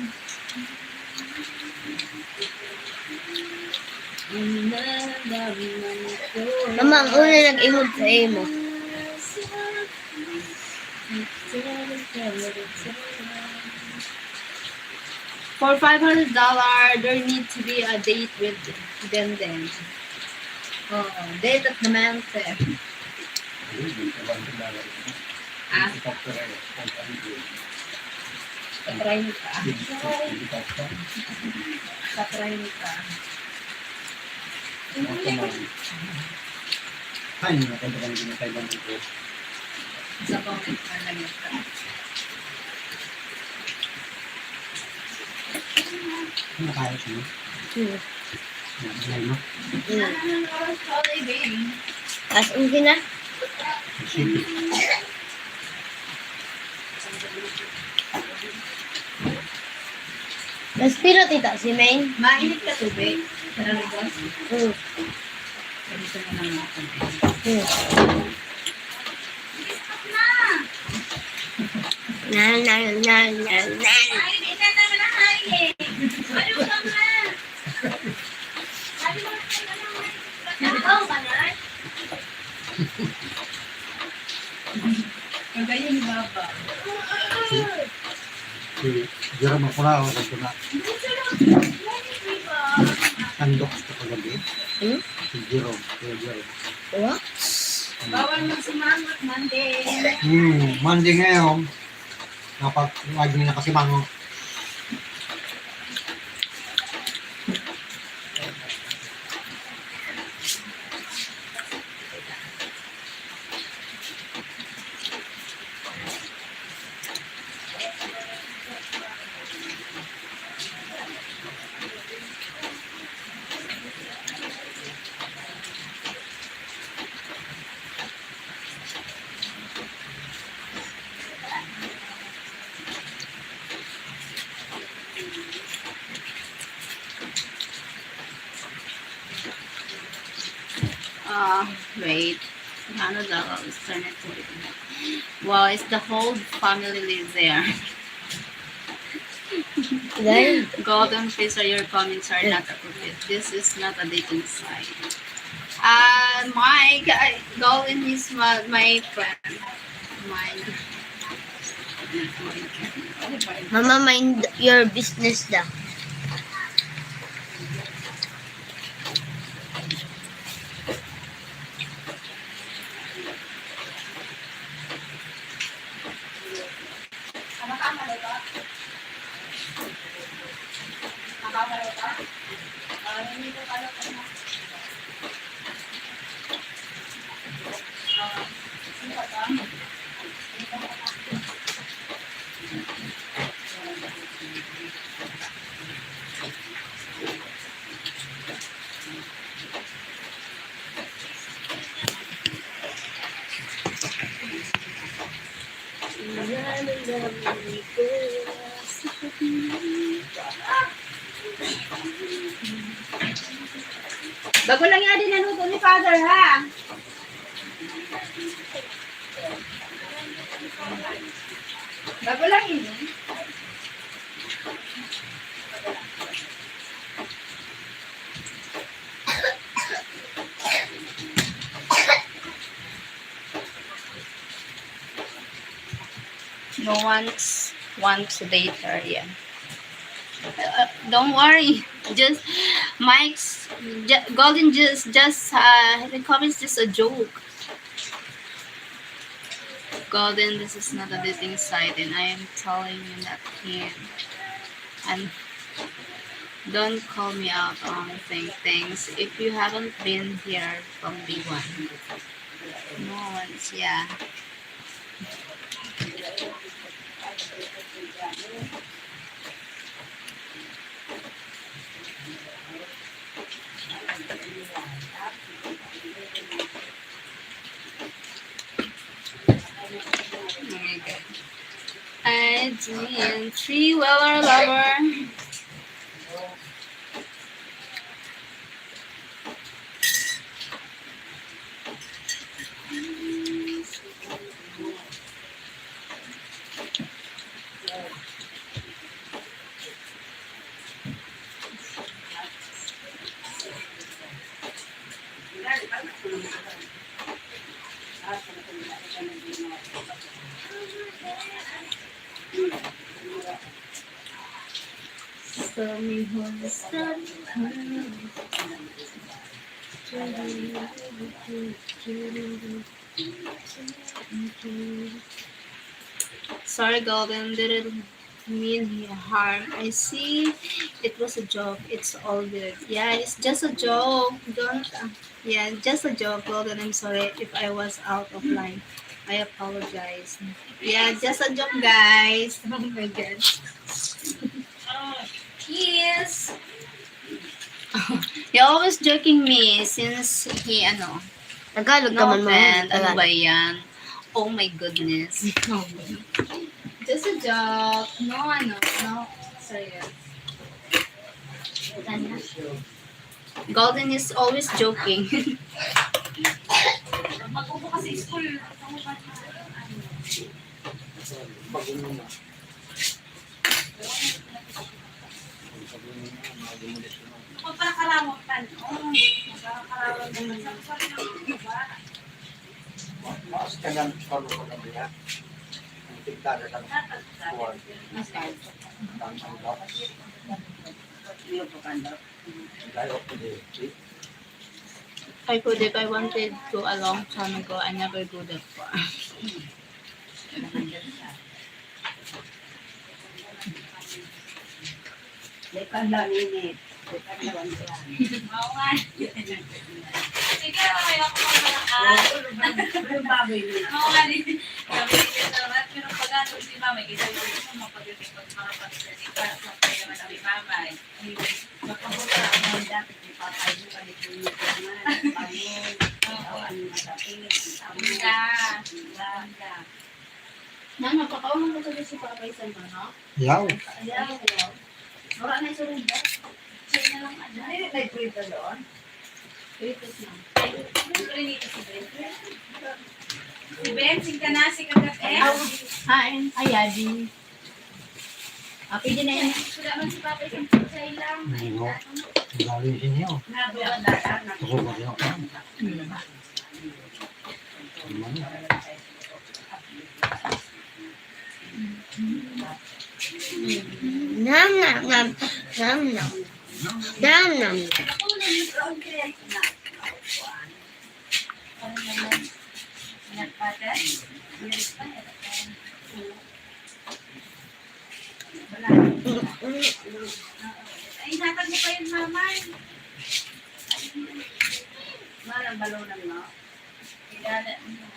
Mama, ang una nag-ingon sa imo. For five hundred dollar, there need to be a date with Denden. Oh, date at the mountain. Ah. Sa treinta. Sa treinta. Ay, hindi na pwede kami pinatay ng ito. Sa comment na lang ito. Ano kaya siya? Hmm. Ano, ano, ano? Hmm. As in, sila? Sige. Mas pila, tita, si Main? Mainit ka tubig? Sa labas? Hmm. Pwede ka na lang ako. Hmm. Nan, nan, nan, nan, nan. Ay, hindi ka naman na, Hailey. Ano ka nga? Sabi mo na kayo, ano, Hailey? Nakaw ka na? Kagaya ni Baba. Si, si Jerome ang pula, o, sa pula. Tandok sa kagabi. Hmm? Si Jerome, Kuya Jerome. What? Bawal magsimangot, Monday. Hmm, Monday ngayon. Napag-, lagi na kasi mango. Ah, wait. Ano daw? I'll turn it to you. Wow, it's the whole family lives there. Then? Golden Fisher, your comments are not appropriate. This is not a dating site. Ah, Mike, ay, Golden is my, my friend. Mike. Mike. Mama, mind your business da. Bago lang yan, dinanuto ni Father, ha? Bago lang yun. No one's wants later, yeah. Uh, don't worry. Just, Mike's, ju- Golden just, just, uh, the comments just a joke. Golden, this is not a dating site, and I am telling you that here. And don't call me out on thing things if you haven't been here from day one. No one's, yeah. Oh my God. Hi, Jean. Three Weller lover. Sorry, Golden. Didn't mean harm. I see it was a joke. It's all good. Yeah, it's just a joke. Don't, uh, yeah, just a joke, Golden. I'm sorry if I was out of line. I apologize. Yeah, just a joke, guys. Oh my God. Yes. He always joking me since he, ano, Tagalog no ka man, ma'am. Offend. Ano Tagalog. Ba yan? Oh my goodness. Just a joke. No, ano, no, serious. Tanya. Golden is always joking. Mag-upo ka sa school. Kapag pala karawang tan, oh, magkakarawang naman sa, sa, sa, sa, Mas ka nang paruko na niya. Ang tigtada sa kuwan. Ang, ang, ang, Ay, Kudik, I wanted to a long time ago. I never go that far. Lekan lang ini. Lekan lang yan. Oo nga. Sige, okay ako magmalakas. Yung baboy nila. Oo nga din. Sabi ni Kuya Sarah, pero pag ano, si Mama, kasi yung mga pag-ibig, pag mga pag-ibig, sa kaya naman ang Mama, eh. Makabuta ang dati ni Papa, yung palit yung mga, palit, Oo. Ang matapit, ang Bunda. Bunda. Nang napakaunan ko sa si Papa isang manok. Yaw. Ayaw, ayaw. Wala na yung surunda. Siya na lang, ano. Hindi, may prito doon. Prito na. Ay, prito si Ben. Si Ben, sing ka na, si Kagat, eh. Hi. Ay, Adi. Ah, pwede na yan. Wala man si Papa isang pichay lang. Ano? Galing sa inyo. Nabuhat na. Ako ba yun? Hmm. Ano? Nam, nam, nam. Nam, nam, nam. Ay, hatag mo pa yun, mama. Marang balonan mo. Kilala mo.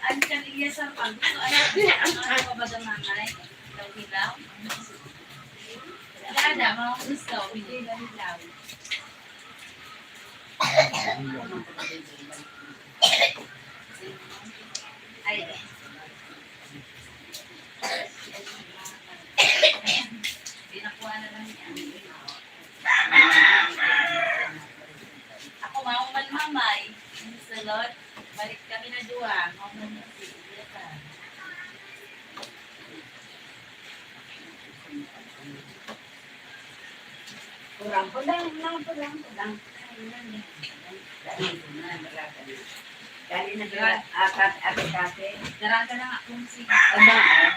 Ang kan iya sa pag-, ano, ano, ano, baga, mamay? Daw hilaw? Kilala mo, gusto, hindi na hilaw. Ay. Pinakuha na lang niya. Ako, mahuman mamay. Sa Lord, balik kami na duwa. Mahuman na si Iyata. Kurang ko lang, lang ko lang, ko lang. Dali na sila, apat, ate Kati. Daraga na nga kung sige. Aba, ah.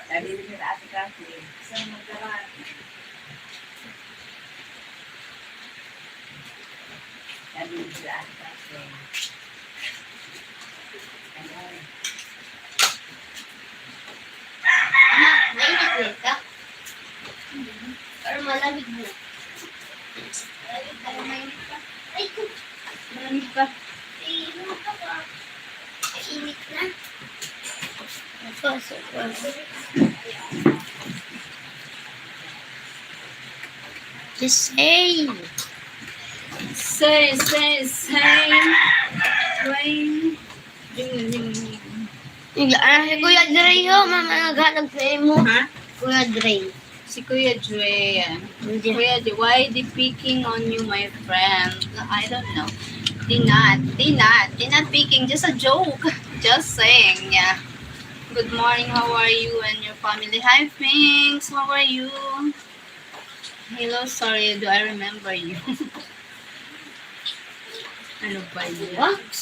Dali na sila, ate Kati. Sa mga daraga. Dali na sila, ate Kati. Ayan. Ama, mainit ulit ka? Pero malamig na. Malamig ka, mainit ka. Ay, ko. Malamig ka. Ay, ano ka ba? Mainit na. Ito, so, just say. Say, say, say. Rain. Ding, ding, ding. Yung, ah, si Kuya Dre, oh, mama, naghanap sa imo. Ha? Kuya Dre. Si Kuya Dre. Hindi. Kuya Dre, why they picking on you, my friend? No, I don't know. They not, they not, they not picking. Just a joke. Just saying, yeah. Good morning, how are you and your family? Hi, Finks, how are you? Hello, sorry, do I remember you? Ano ba yun? What?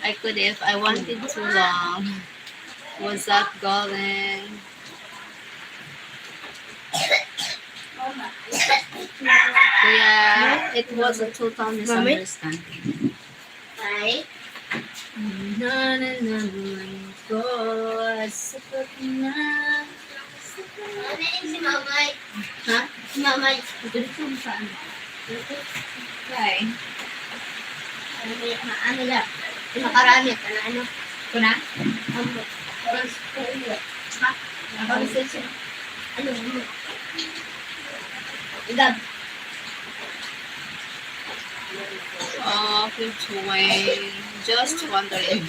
I could if I wanted too long. What's up, Golden? Kuya, it was a total misunderstanding. Ay? Nananaman ko, sapat na. Ano yun si Mamay? Ha? Si Mamay. Ito dito mo saan? Kay? Ano yun? Ma-, ano lang? Yung makarami, ano, ano? Ito na? Ano? Oras ko uwi. Ha? Ako sa siya. Ano, ano? Igab. Oh, good way. Just wondering.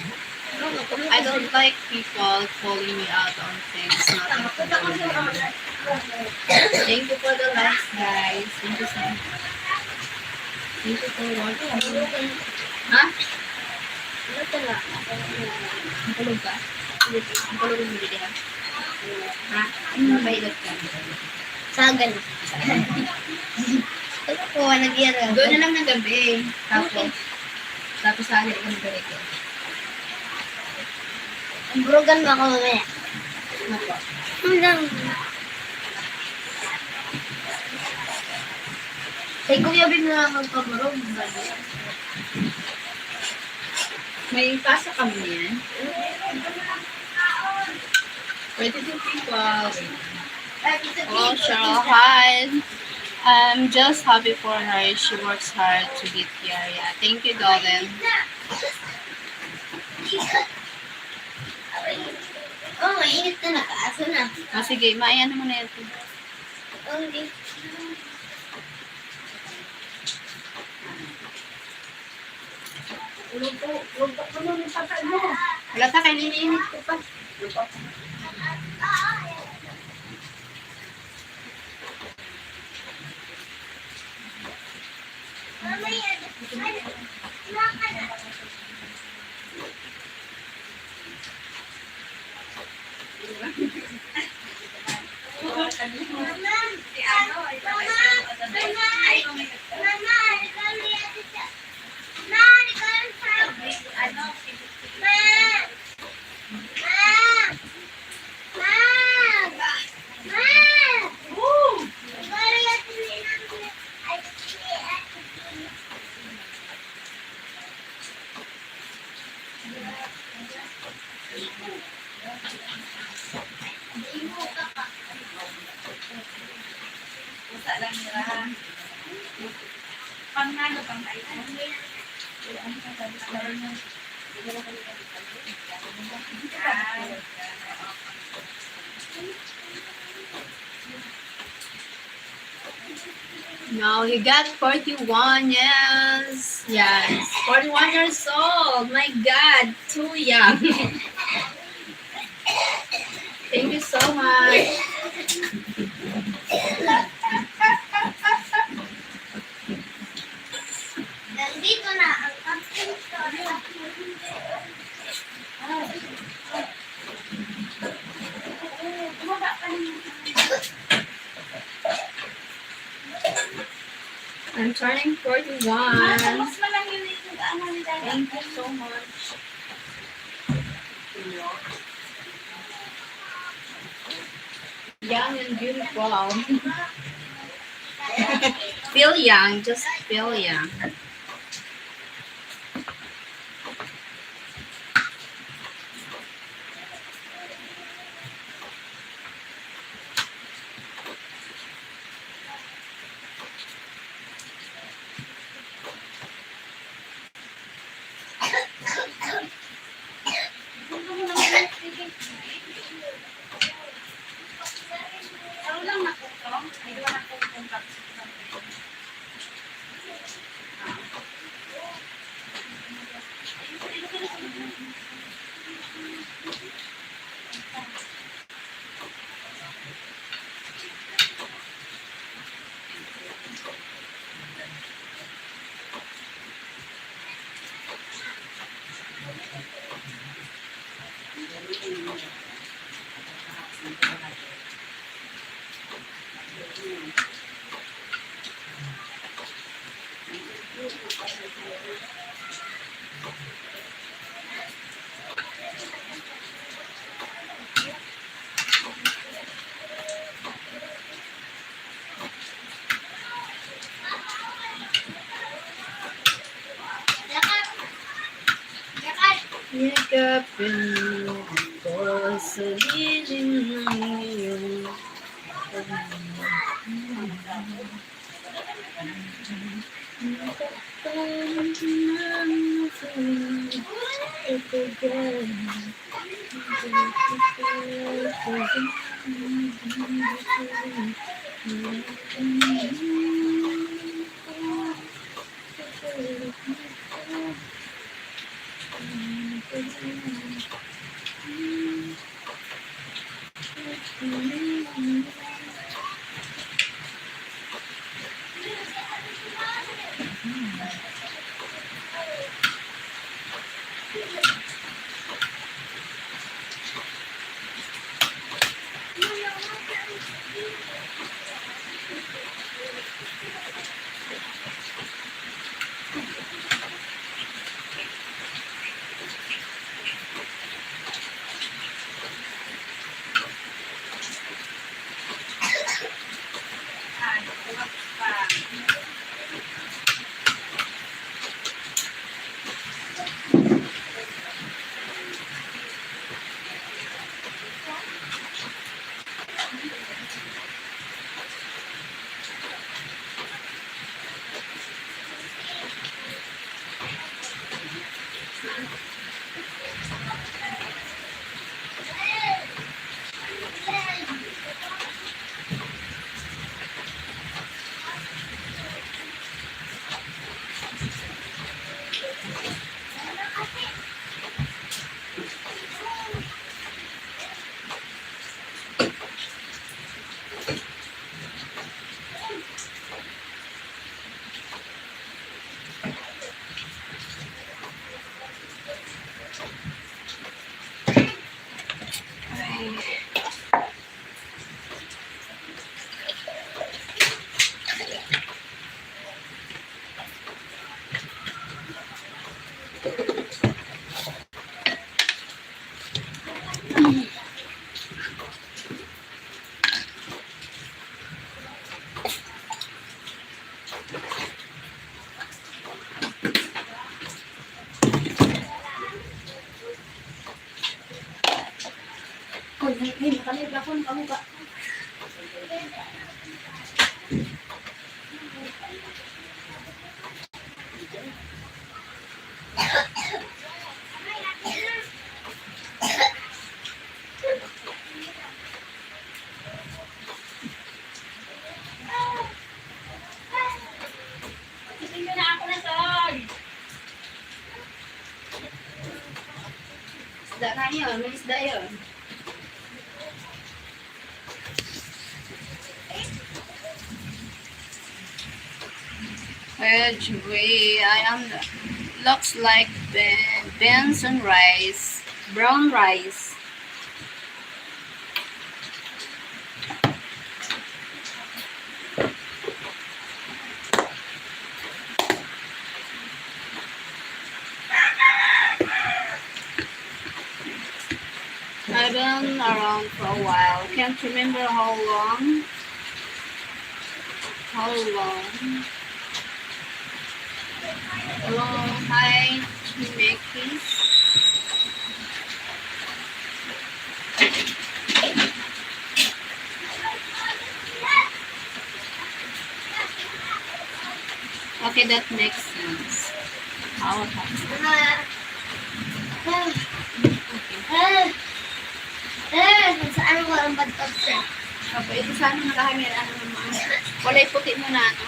I don't like people calling me out on things. Nothing to do with them. Thank you for the likes, guys. Thank you so much. Thank you for watching. Ha? Ano ka na? Ang kulog ka? Ang kulog mo, di ba? Ha? Mabailat ka. Sagal. Ano po, nagyara? Doon na lang ng gabi. Tapos, tapos sa akin, ikaw magbalik. Ang burugan mo ako mamaya. Ano po? Ano lang? Kay Kuya Bin na lang magpaburog. May pasa kami yan. Pwede din people. Oh, Cheryl, hi. I'm just happy for her. She works hard to get here. Yeah, thank you, Golden. Oh, mainit na, nakaaso na. Ah, sige, maayan mo na yan. Oh, hindi. Wala pa, kaya iniinit ko pa. No, he got forty-one, yes. Yes, forty-one years old. My God, too young. Thank you so much. Nandito na ang aking store. I'm turning forty-one. Mas malang yun yung ano nila. Thank you so much. Young and beautiful. Feel young, just feel young. Yakapin mo ako sa lilim ng iyong pagmamahal. Isda na yun, may isda yun. Well, Joey, I am, looks like be-, beans and rice, brown rice. I've been around for a while. Can't remember how long. How long. Hello, hi, Chimakis. Okay, that makes sense. How about Eh, saan ko ang badpad siya? Apo, ito sana nakahangin, ano naman. Walay puti mo na, ano.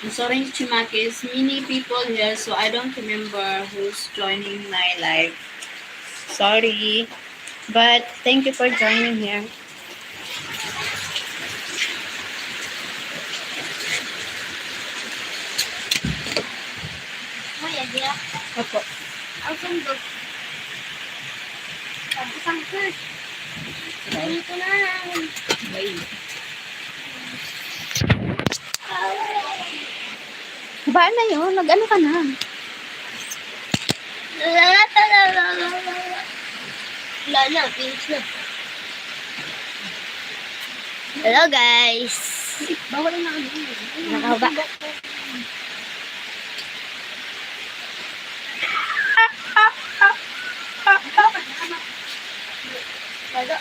I'm sorry, Chimakis. Many people here, so I don't remember who's joining my live. Sorry. But thank you for joining here. Hoy, Adia. Opo. Ang sundog. Pag isang first. Ganito na. Wait. Ba na yun? Nag-ano ka na? Wala na, finish na. Hello, guys. Bawal na ano. Nakahuba. Wala.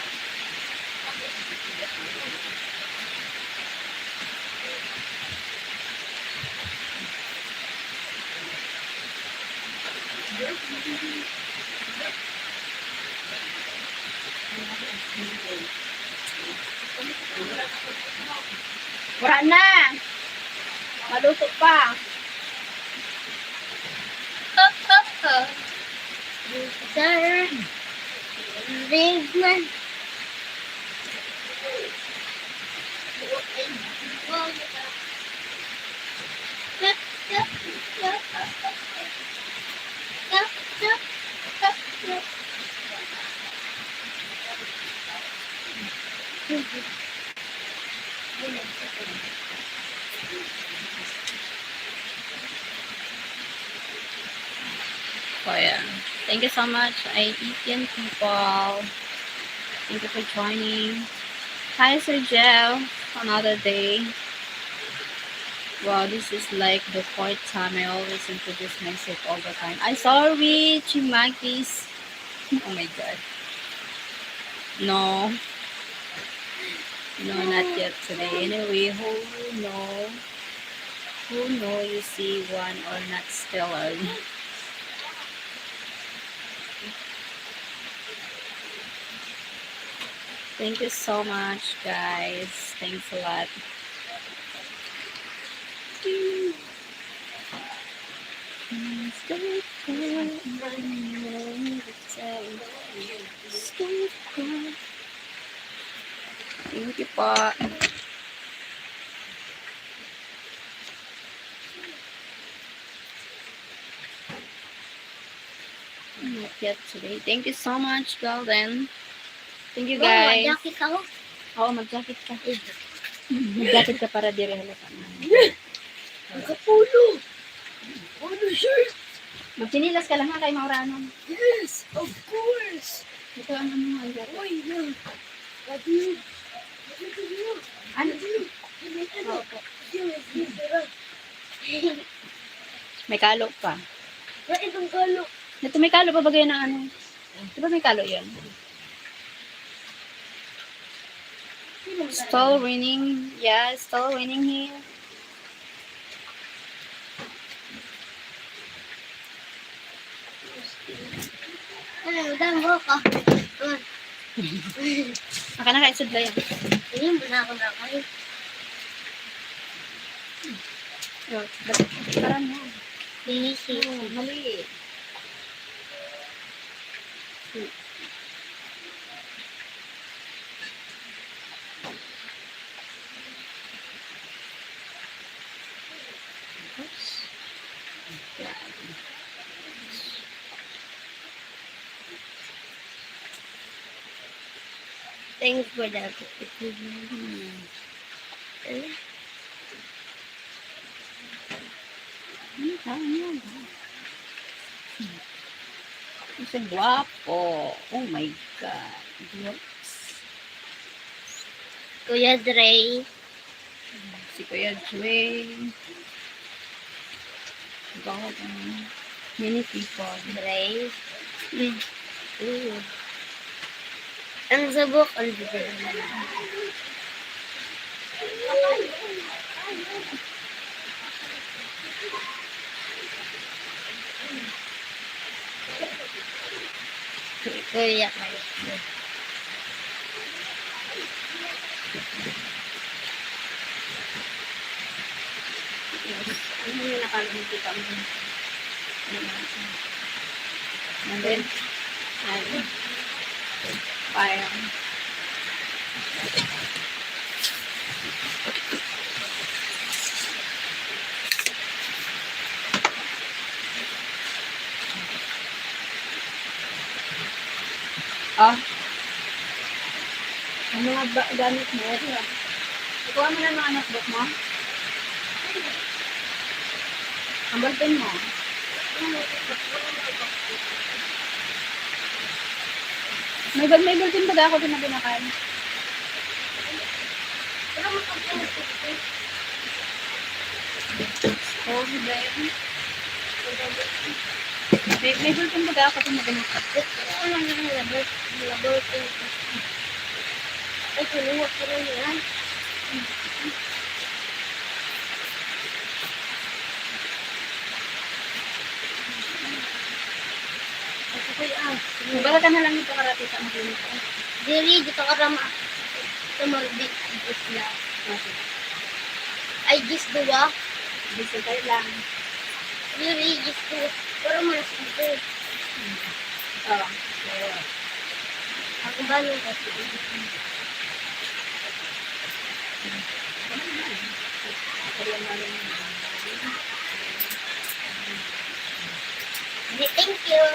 Wala na. Maluto pa. Sir, big man. So, ayan. Thank you so much, eighteen people. Thank you for joining. Hi, Sir Jeff. Another day. Wow, this is like the fourth time I always introduce myself all the time. I sorry, Chimakis. Oh my God. No. No, not yet today. Anyway, who know? Who know you see one or not still early? Thank you so much, guys. Thanks a lot. Thank you po. Not yet today. Thank you so much, Golden. Thank you, guys. Jacket ako. Oo, mag-jacket ka. Mag-jacket ka para diri halata na. Ang kapulo. Ano, shirt? Magchinilas ka lang, ha, kay mauranon. Yes, of course. Ito ang ano mo, ang jacket. Uy, yun. What do you, what do you do? Ano? Ano? Ano? Opo. Yun, yun, yun. May kalo pa. Wala itong kalo. Ito, may kalo pa bagay na ano. Di ba may kalo yun? Still raining. Yeah, still raining here. Ano, damo ka. Maka na kayo sudlayan. Ayun, wala ko na kayo. Yo, ba't parang mo? Bihisi. Oo, mali. Thanks for that. Hmm. Ano ba yan? Isang gwapo. Oh my God. Oops. Kuya Dre. Si Kuya Dre. Gwapo. Many people. Dre. Mm. Ooh. Ang sabok, ang bibig. Kuya, ano yung nakalungkot ang And then, ano, parang, ah, ang mga ba-, gamit mo, ito na. Ikuha mo na mga notebook mo. Ang ballpen mo. May bal-, may ballpen ba ako din na binakan? Oh, si Ben. May, may ballpen ba ako din na binakan? Ay, kinuha ko rin yan. Baka ka na lang ito karati sa mga. Diri, dito ka rama. Sa Maldi, Isla. Ay, gis duwa. Gis duwa lang. Diri, gis duwa. Pero malas dito. Oh. Ang balo kasi. Thank you.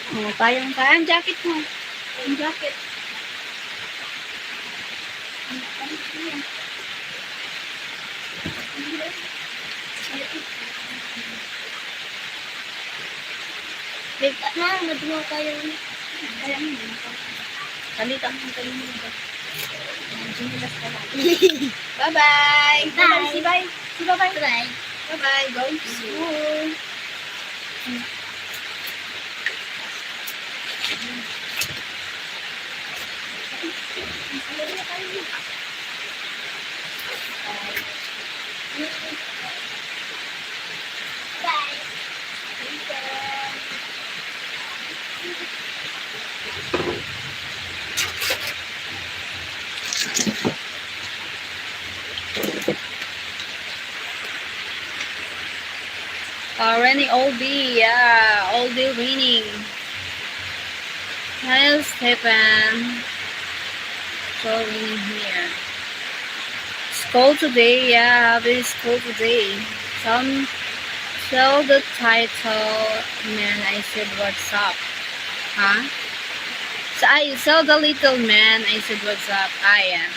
Oh, payong ka. Ang jacket mo. Ang jacket. Wait, na, madungaw tayo. Ayan. Salita mo ang tayo mo. Ang sinilas ka lang. Bye-bye. Bye. Bye-bye. Si bye. Si bye-bye. Bye. Bye-bye. Going to school. Uh, rainy all day, yeah, all day raining. Hi, Stefan. So in here. School today, yeah, having school today. Some tell the title, man, I said, "What's up?" Huh? So I saw the little man, I said, "What's up?" Ah, yeah.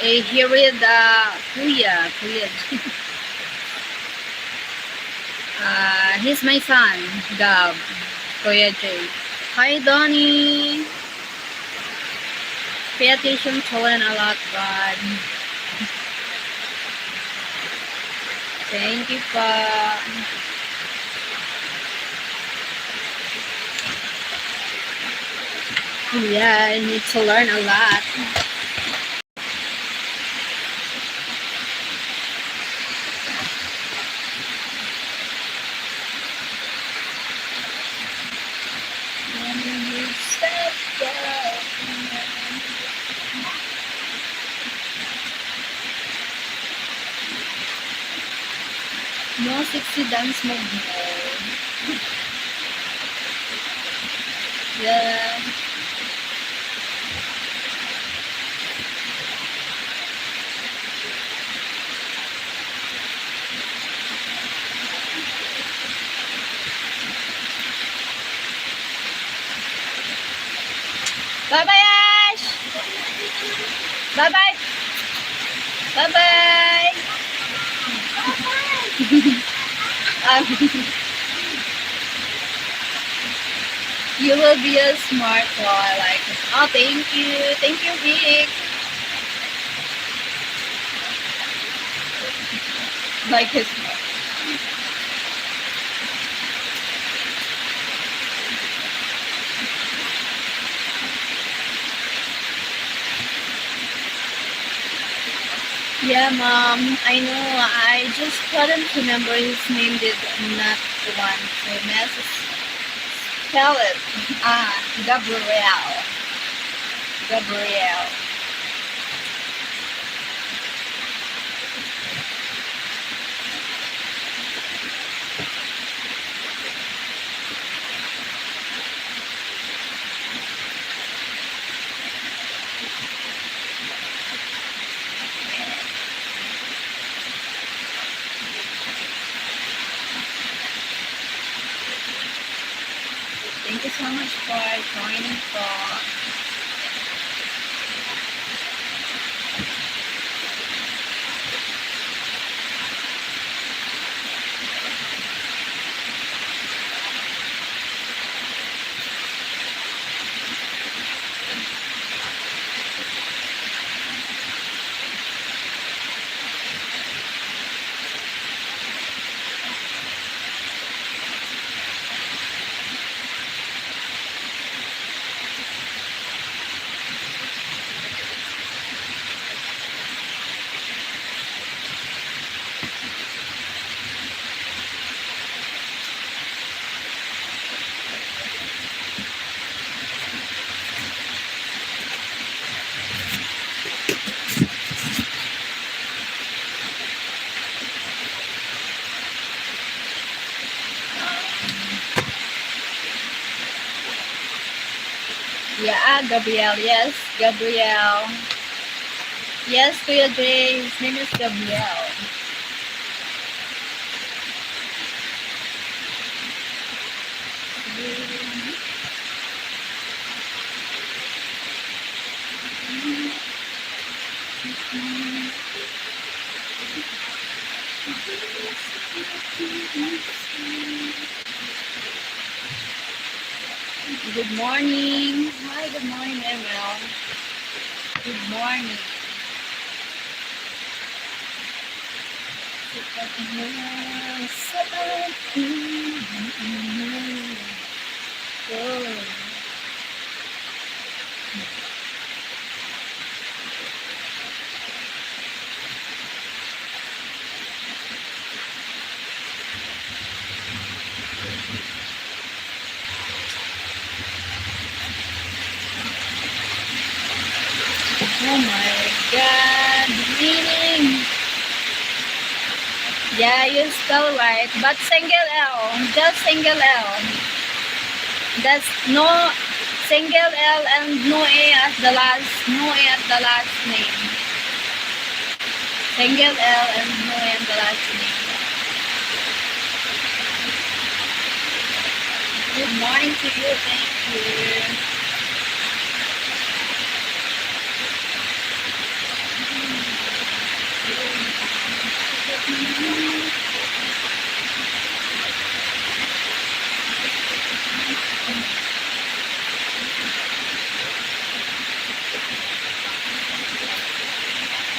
He, he read, uh, Kuya, Kuya. Uh, he's my son, Gab, Kuya Jay. Hi, Donnie. Pay attention to learn a lot, bud. Thank you po. Yeah, I need to learn a lot. No sexy dance move mo. Yeah. Bye-bye, Ash! Bye-bye! Bye-bye! Um, you will be a smart boy, like, oh, thank you. Thank you, Vic. Like his Yeah, mom, I know. I just couldn't remember his name, did not want to mess spell it. Ah, Gabriel. Gabriel. Thank you so much for joining po. Yeah, ah, Gabriel. Yes, Gabriel. Yes, Kuya Jay. His name is Gabriel. Good morning. Hi, good morning, M L. Good morning. Oh my God, meaning. Yeah, you spell right, but single L, just single L. That's no, Single L and Noe as the last, Noe as the last name. Single L and Noe as the last name. Good morning to you. Thank you.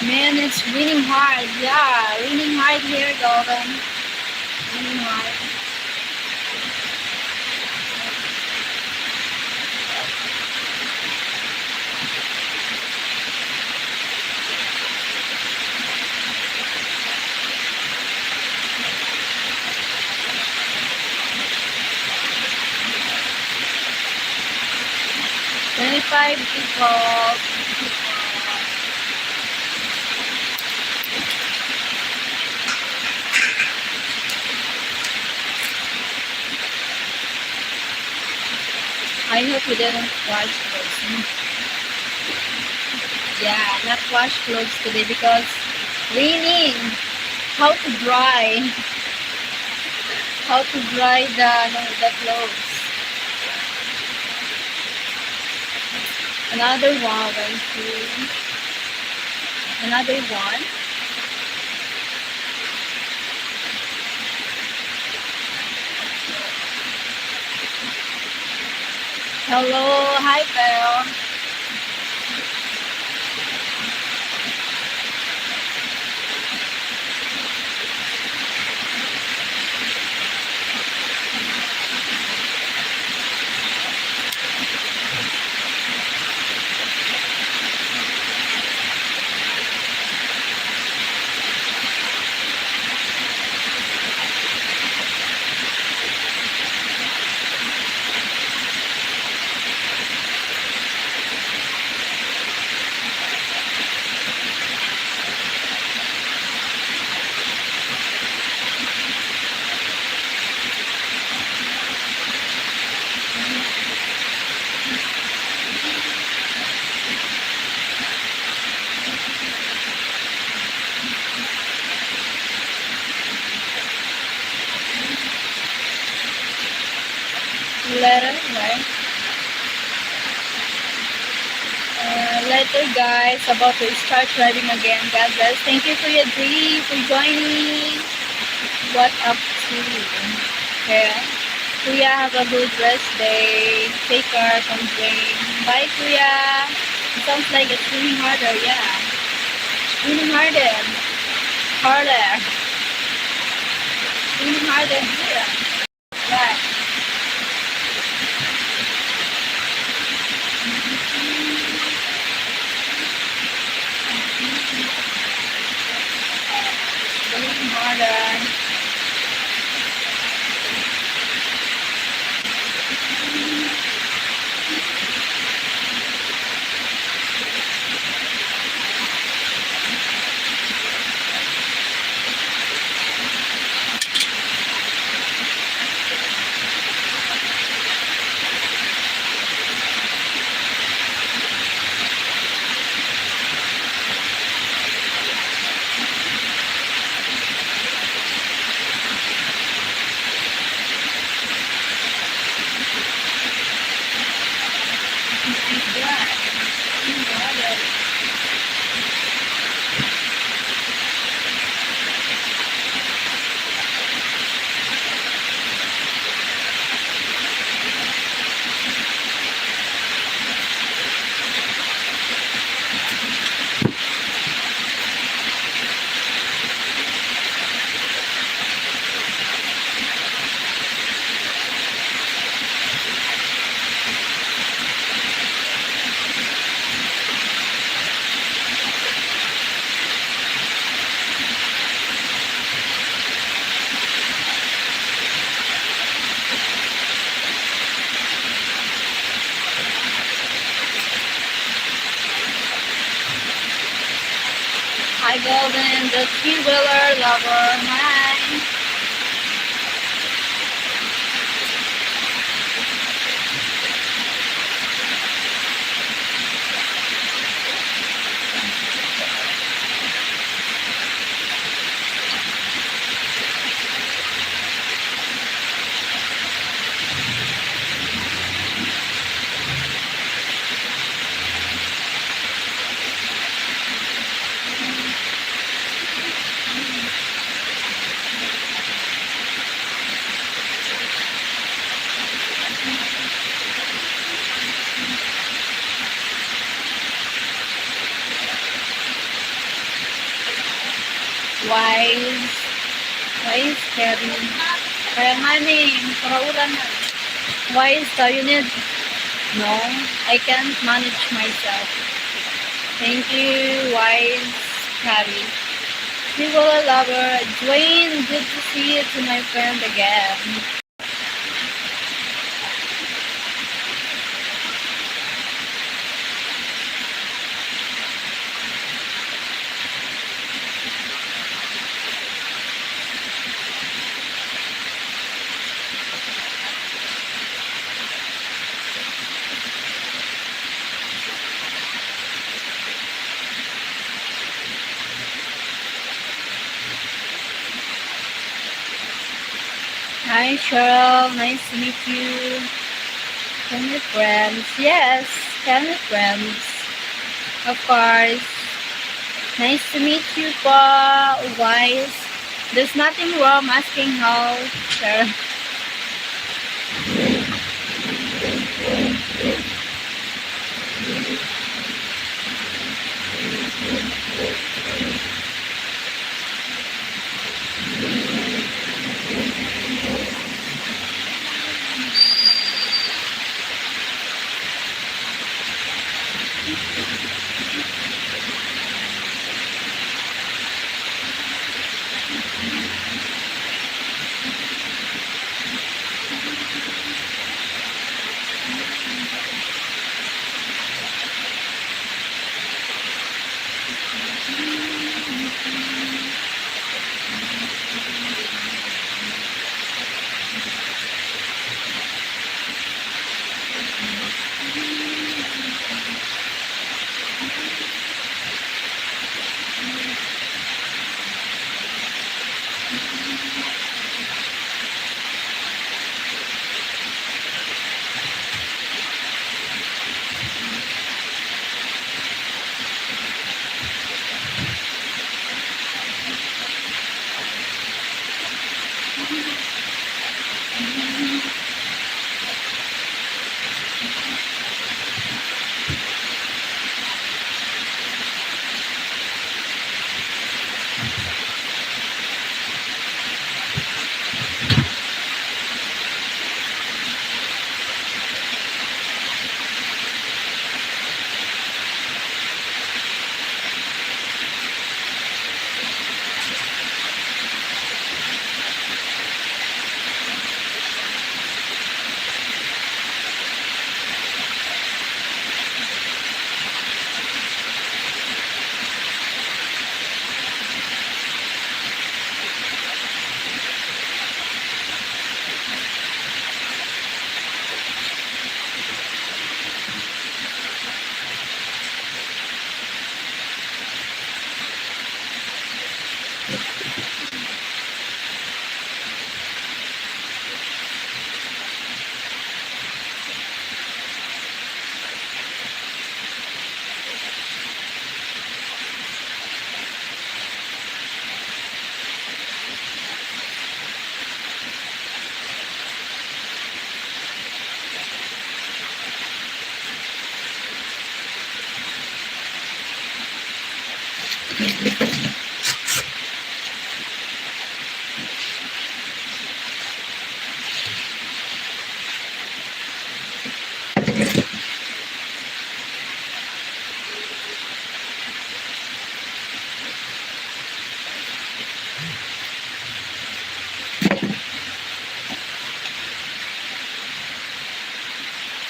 Man, it's raining hard. Yeah, raining hard here, Golden. Raining hard. Twenty-five people. I hope you didn't wash clothes. Yeah, not wash clothes today because raining. How to dry? How to dry the, the clothes? Another one, one, two. Another one. Hello, hi, Belle. Letter, right? Uh, letter, guys, about to start driving again. God bless. Thank you, Kuya G, for joining. What up to you? Okay. Kuya, have a good rest day. Take care from Jane. Bye, Kuya. It sounds like it's raining harder, yeah. Raining harder. Harder. Raining harder here. Right. Raining harder. Hi, Golden, the three-wheeler lover. Hi. Wise. Wise, Kevin. Kaya nga ni, nakauran na. Wise daw, you need, no? I can't manage myself. Thank you, Wise, Kevin. We will love her. Dwayne, good to see you to my friend again. Hi, Cheryl. Nice to meet you. Can we friends? Yes, can we friends? Of course. Nice to meet you po, Wise. There's nothing wrong asking how, Cheryl.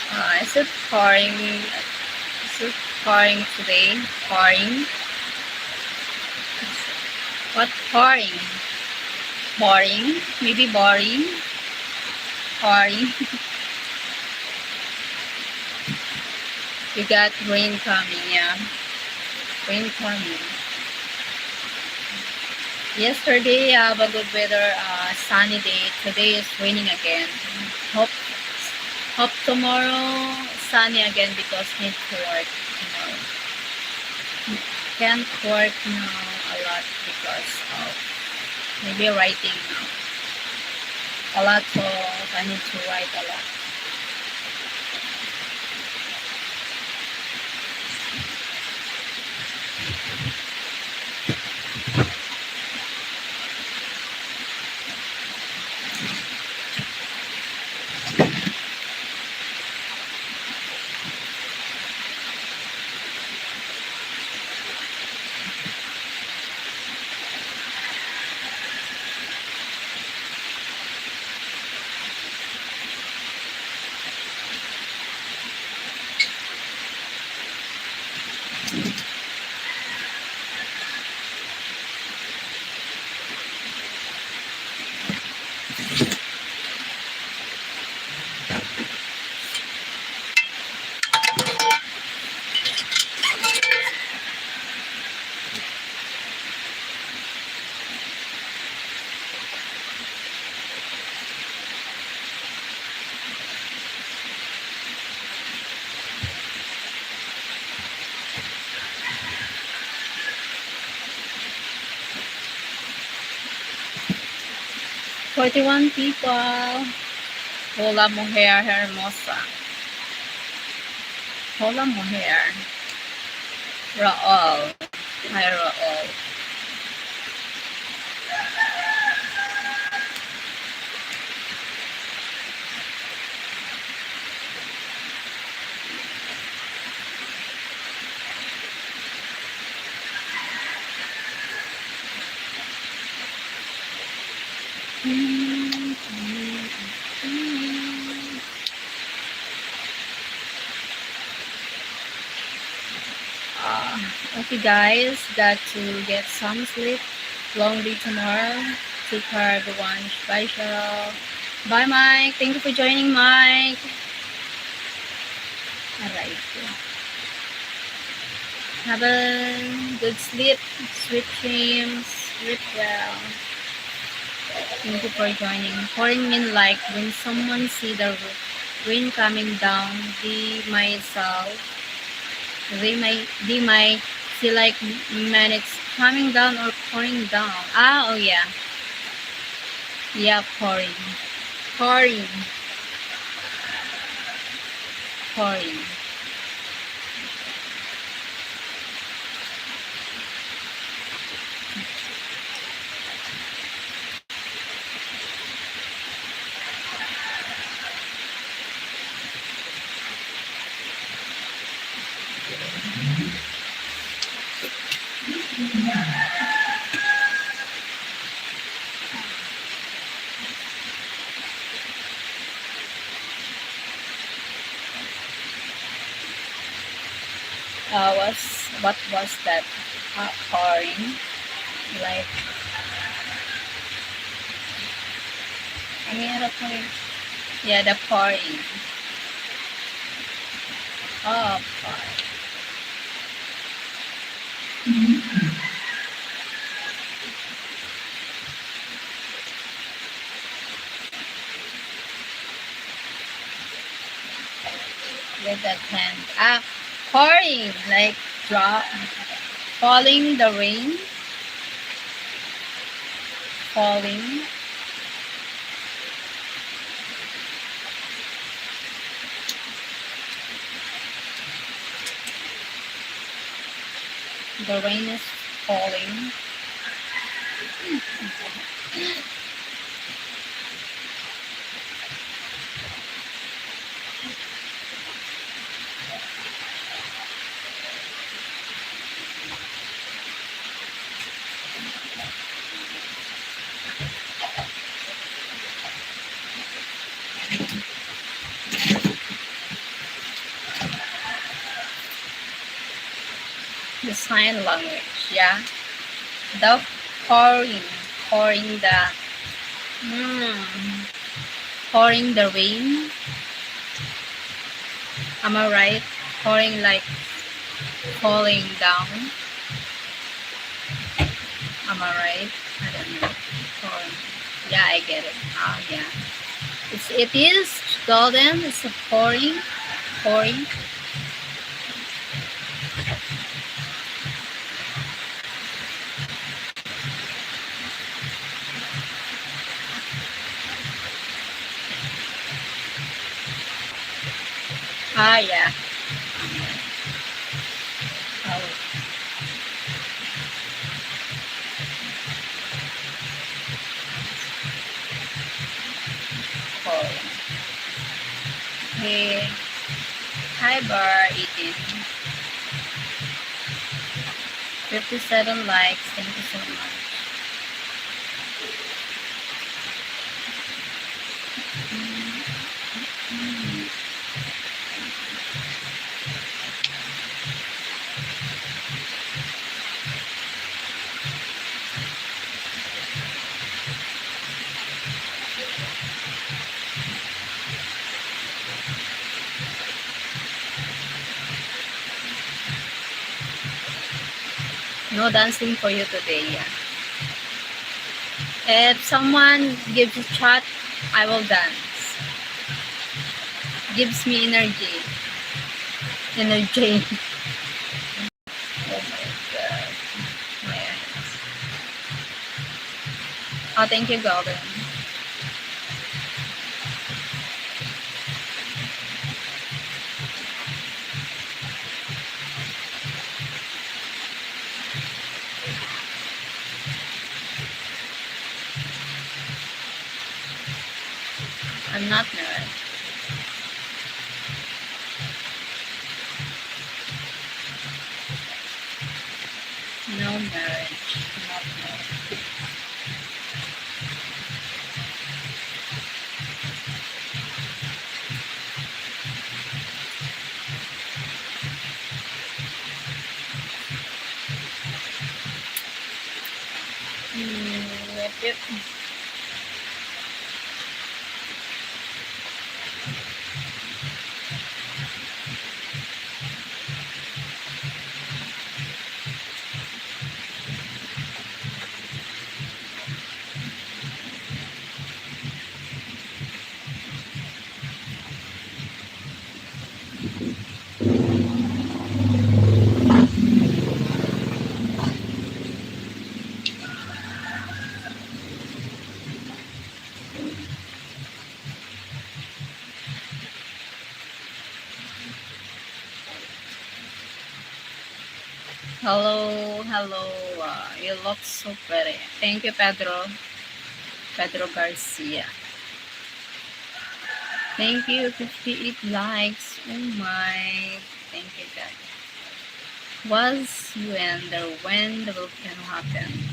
Uh, is it pouring? Is it pouring today? Pouring? What pouring? Boring? Maybe boring? Pouring? We got rain coming, yeah. Rain coming. Yesterday, uh, have a good weather, uh, sunny day. Today is raining again. Hope, hope tomorrow sunny again because need to work tomorrow. Can't work now a lot because of maybe writing now. A lot of, I need to write a lot. Forty-one people. Hola, mujer hermosa. Hola, mujer. Raul. Hi, Raul. Uh, okay, guys, got to get some sleep. Long day tomorrow. Take care, everyone. Bye, Cheryl. Bye, Mike. Thank you for joining, Mike. Aray ko. Have a good sleep, sweet dreams, sleep well. Thank you for joining. Pouring mean like when someone see the rain coming down, they might self, they might, they might see like minutes coming down or pouring down. Ah, oh yeah. Yeah, pouring. Pouring. Pouring. Uh, was, what was that? Uh, pouring? Like, ano yung pouring? Yeah, the pouring. Oh, pouring. With that hand. Ah, pouring, like drop, falling the rain. Falling. The rain is falling. The sign language, yeah. The pouring, pouring the, mm, pouring the rain. Am I right? Pouring, like, falling down. Am I right? I don't know. Pouring. Yeah, I get it. Oh, yeah. It's, it is golden. It's a pouring, pouring. Ah, yeah. Oh. Oh. Hey. Hi, Bar eighteen. Fifty-seven likes. Thank you so much. No dancing for you today, yeah. If someone gives a chat, I will dance. Gives me energy. Energy. Oh my God. My eyes. Oh, thank you, Golden. I'm not married. No marriage. Not married. Hmm, yep, yep. Hello, hello. Uh, you look so pretty. Thank you, Pedro. Pedro Garcia. Thank you, fifty-eight likes. Oh my. Thank you, God. Was you in there when the volcano happened?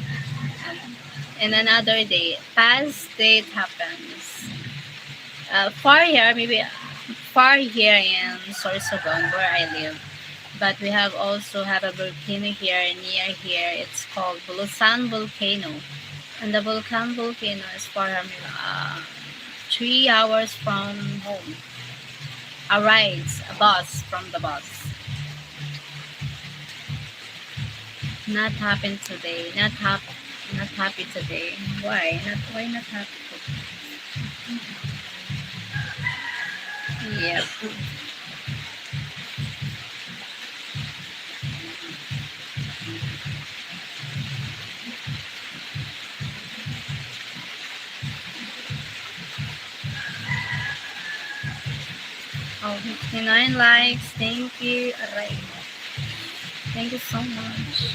And in another day, past day it happens. Uh, far here, maybe far here in Sorsogon, where I live. But we have also have a volcano here, near here. It's called Bulusan Volcano. And the Bulusan Volcano is far, uh, three hours from home. A rides, a bus, from the bus. Not happy today. Not hap-, not happy today. Why? Not, why not happy today? Yep. Oh, fifty-nine likes. Thank you. Aray. Thank you so much.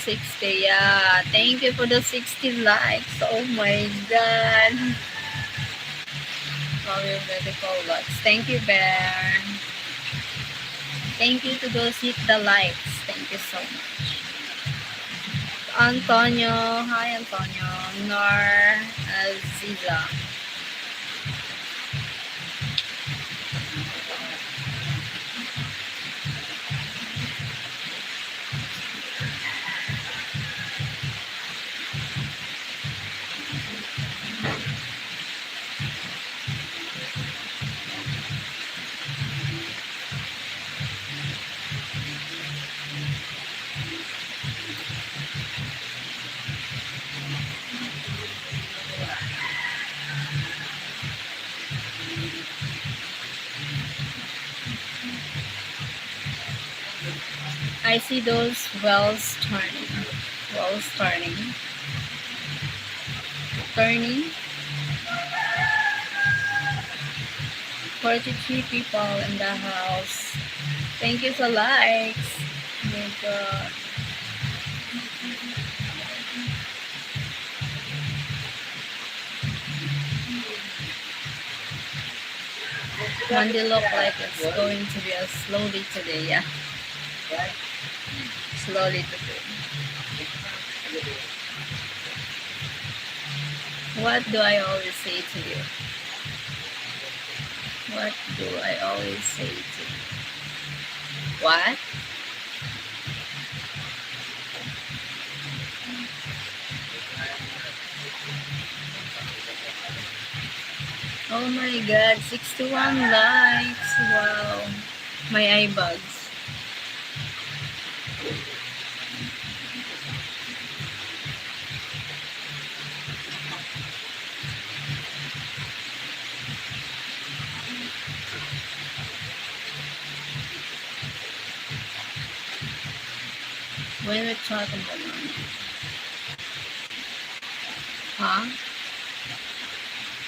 Sixty, yeah. Thank you for the sixty likes. Oh my God. Wow, your beautiful likes. Thank you, Bear. Thank you to those hit the likes. Thank you so much. Antonio. Hi, Antonio. Nor Aziza. I see those wheels turning. Wheels turning. Turning. Forty-three people in the house. Thank you sa likes. Oh my God. Monday look like it's going to be a slow day today, yeah. Slowly today. What do I always say to you? What do I always say to you? What? Oh my God, sixty-one likes. Wow. My eye bags. When we talk about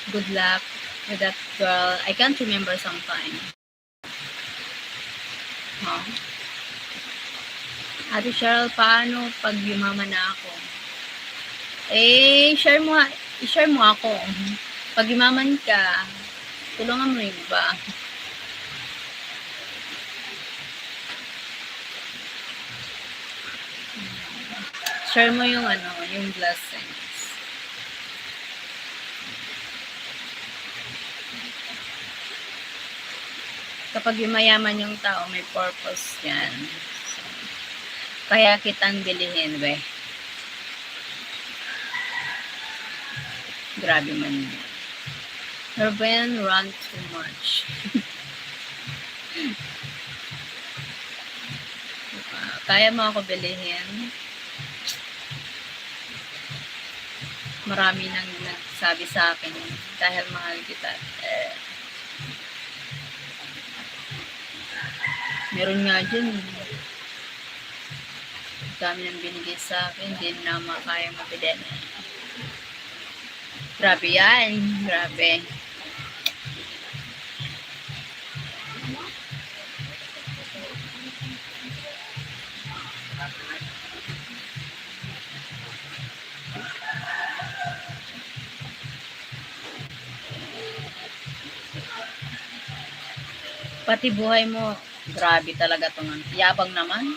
Good luck with that girl. I can't remember sometime. Oh. Ate Cheryl, paano pag yumaman na ako? Eh, share mo, i-share mo ako. Pag yumaman ka, tulungan mo yung iba. Share mo yung ano, yung blessings. Kapag yumayaman yung tao, may purpose yan. So, kaya kitang bilihin, we. Grabe man yun. Ruben run too much. Diba? Kaya mo ako bilihin. Marami nang nagsabi sa akin, "Dahil mahal kita." Eh, meron nga dyan, eh. Dami nang binigay sa akin, di na makaya mabili. Grabe yan, grabe. Pati buhay mo, grabe talaga 'tong ano, yabang naman.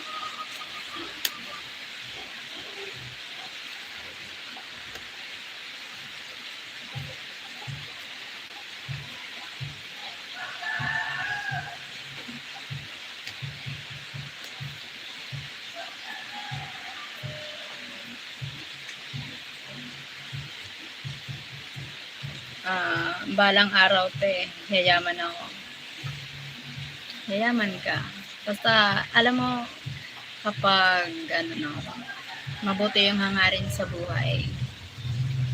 Ah, balang araw, te, yayaman ako. Yayaman ka. Basta, alam mo, kapag, ano, no, mabuti yung hangarin sa buhay,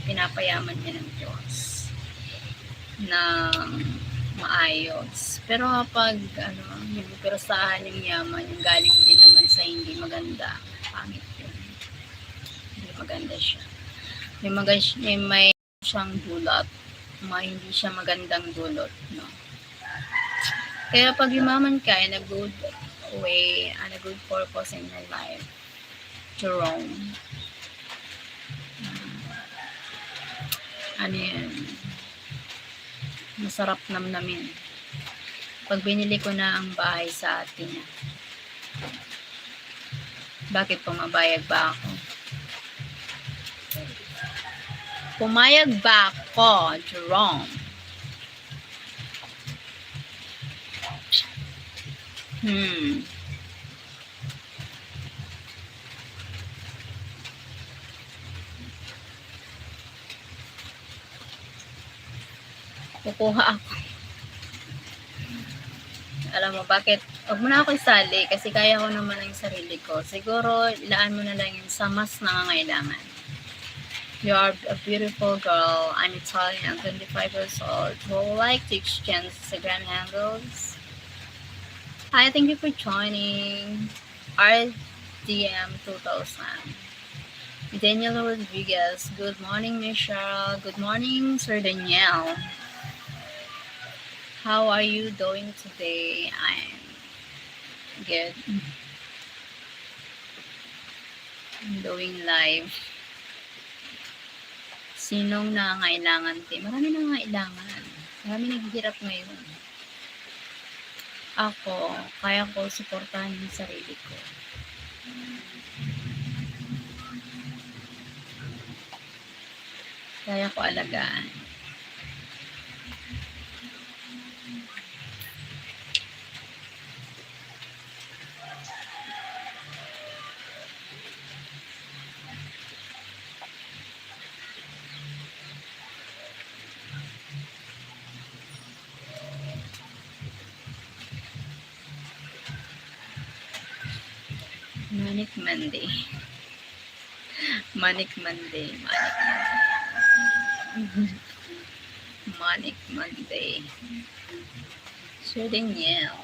pinapayaman niya ng Diyos ng maayos. Pero kapag, ano, yung pirusahan yung yaman, yung galing din naman sa hindi maganda, pangit yun. Hindi maganda siya. May maga-, may, may siyang dulot, may hindi siya magandang dulot, no? Kaya pag yumaman ka in a good way and a good purpose in your life, Jerome, ano yan? Masarap namnamin. Pag binili ko na ang bahay sa ate niya, bakit pumayag ba ako? Pumayag ba ako, Jerome? Hmm. Kukuha ako. Alam mo bakit? Huwag mo na ako isali kasi kaya ko naman ang sarili ko. Siguro, ilaan mo na lang yun sa mas nangangailangan. You are a beautiful girl. I'm Italian. I'm twenty-five years old. Would like to exchange Instagram handles. Hi, thank you for joining. R D M two thousand. Daniel Rodriguez, good morning, Michelle. Good morning, Sir Daniel. How are you doing today? I'm good. I'm doing live. Sinong nangangailangan, te? Marami nangangailangan. Marami naghihirap ngayon. Ako, kaya ko suportahan yung sarili ko. Kaya ko alagaan. Manic Monday. Manic Monday. Manic Monday. Manic Monday. Sir Daniel.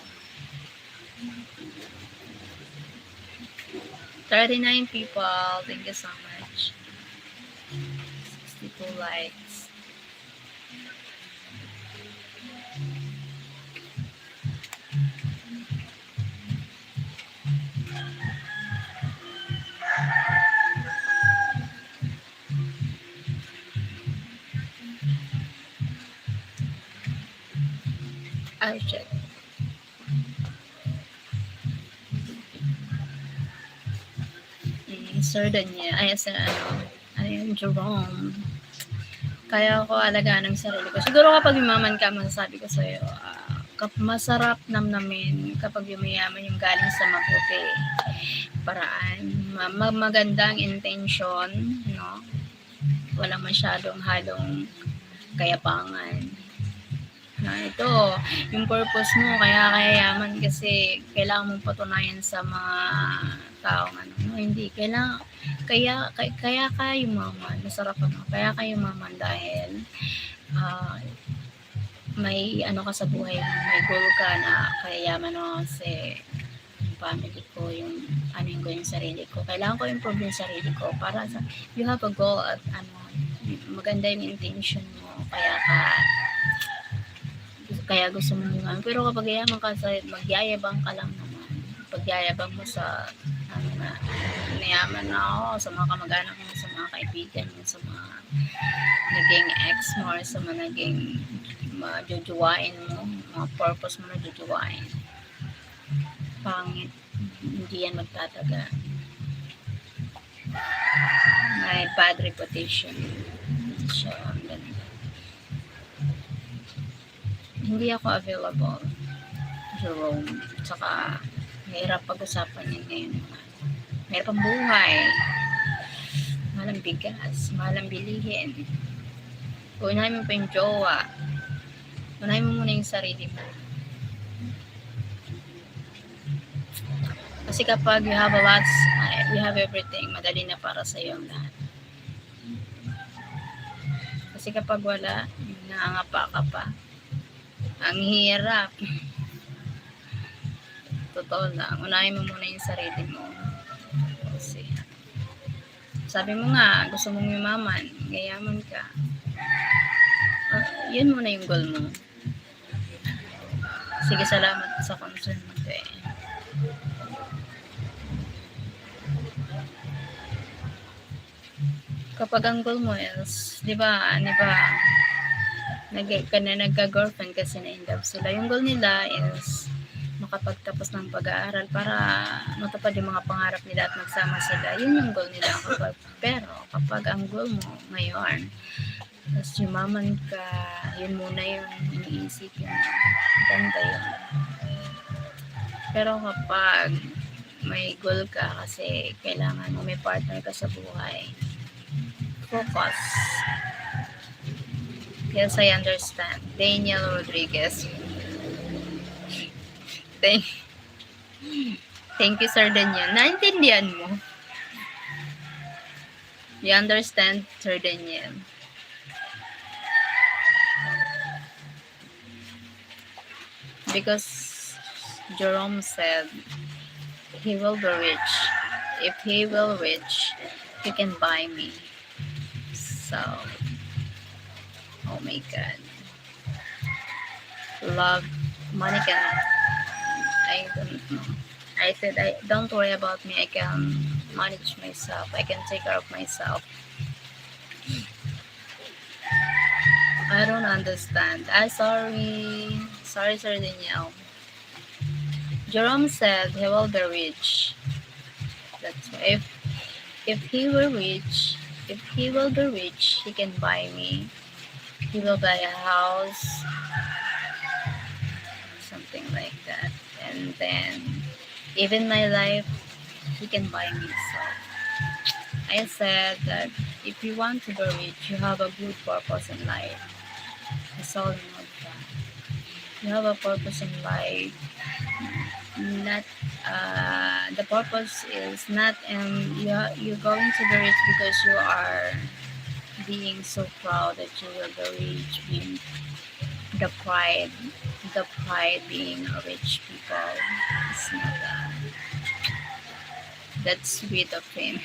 Thirty-nine people. Thank you so much. Sixty Two likes. Ay, shit. Mm, Sir Daniel, ay, Sir, ano, ano yun, Jerome. Kaya ko alagaan ang sarili ko. Siguro kapag yumaman ka, masasabi ko sa'yo, ah, kap-, masarap namnamin kapag yumayaman yung galing sa mabuti. Paraan, ma-, ma-, magandang intention, no? Walang masyadong halong kayabangan. Na ito, yung purpose mo, kaya kayayaman kasi kailangan mong patunayan sa mga taong ano, no? Hindi, kailangan, kaya, kaya, kaya ka yumaman, masarap ano, kaya ka yumaman dahil, ah, may ano ka sa buhay, may goal ka na kayayaman, no? Kasi yung family ko, yung ano yung goal, yung sarili ko. Kailangan ko improve yung sarili ko para sa, you have a goal at ano, maganda yung intention mo. Kaya ka, kaya gusto mo yung ano. Pero kapag yayaman ka, sa, magyayabang ka lang naman. Pagyayabang mo sa, ano na, nayaman na ako, sa mga kamag-anak mo, sa mga kaibigan mo, sa mga naging ex mo, or sa mga naging majujuwain mo, mga purpose mo na jujuwain. Pangit. Hindi yan magtatagal. May bad reputation. So, ang ganda. Hindi ako available, Jerome. Tsaka, mahirap pag-usapan yan ngayon. Mahirap ang buhay. Mahal ang bigas, mahal ang bilihin. Unahin mo pa yung jowa. Unahin mo muna yung sarili mo. Kasi kapag you have a lot, you have everything, madali na para sa'yo ang lahat. Kasi kapag wala, nangangapa ka pa. Ang hirap. Totoo lang. Unahin mo muna yung sarili mo. Kasi, sabi mo nga, gusto mong yumaman, yayaman ka. Ah, yun muna yung goal mo. Sige, salamat sa concern mo, te. Kapag ang goal mo is, di ba, di ba, nag-, ka na, nagka-girlfriend kasi na in love sila. Yung goal nila is makapagtapos ng pag-aaral para matupad yung mga pangarap nila at magsama sila. Yun yung goal nila. Kapag, pero kapag ang goal mo ngayon, tas yumaman ka, yun muna yung iniisip, yung ganda yun. Pero kapag may goal ka, kasi kailangan mo, may partner ka sa buhay, focus. Yes, I understand. Daniel Rodriguez. Thank, thank you, Sir Daniel. Naintindihan mo? You understand, Sir Daniel? Because Jerome said he will be rich. If he will rich, he can buy me. So, oh my God. Love, money can, I don't know. I said, "I, don't worry about me. I can manage myself. I can take care of myself." I don't understand. Ah, sorry. Sorry, Sir Daniel. Jerome said he will be rich. That's why if, if he were rich, if he will be rich, he can buy me. He will buy a house, something like that. And then, even my life, he can buy me. So, I said that if you want to be rich, you have a good purpose in life. That's all you know. You have a purpose in life. Not, uh, the purpose is not, um, you are, you're going to be rich because you are being so proud that you will be rich, being the pride, the pride being a rich people. It's not that. That's with of him.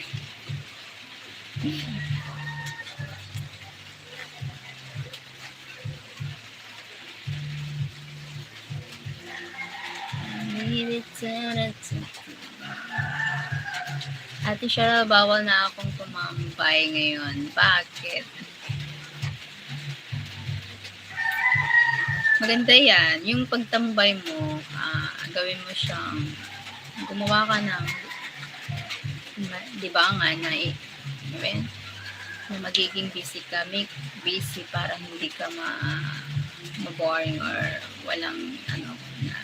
Ate Cheryl, bawal na akong tumambay ngayon. Bakit? Maganda yan. Yung pagtambay mo, ah, gawin mo siyang gumawa ka ng, di ba nga, na, na magiging busy ka, make busy para hindi ka ma-, ma-boring or walang, ano, na,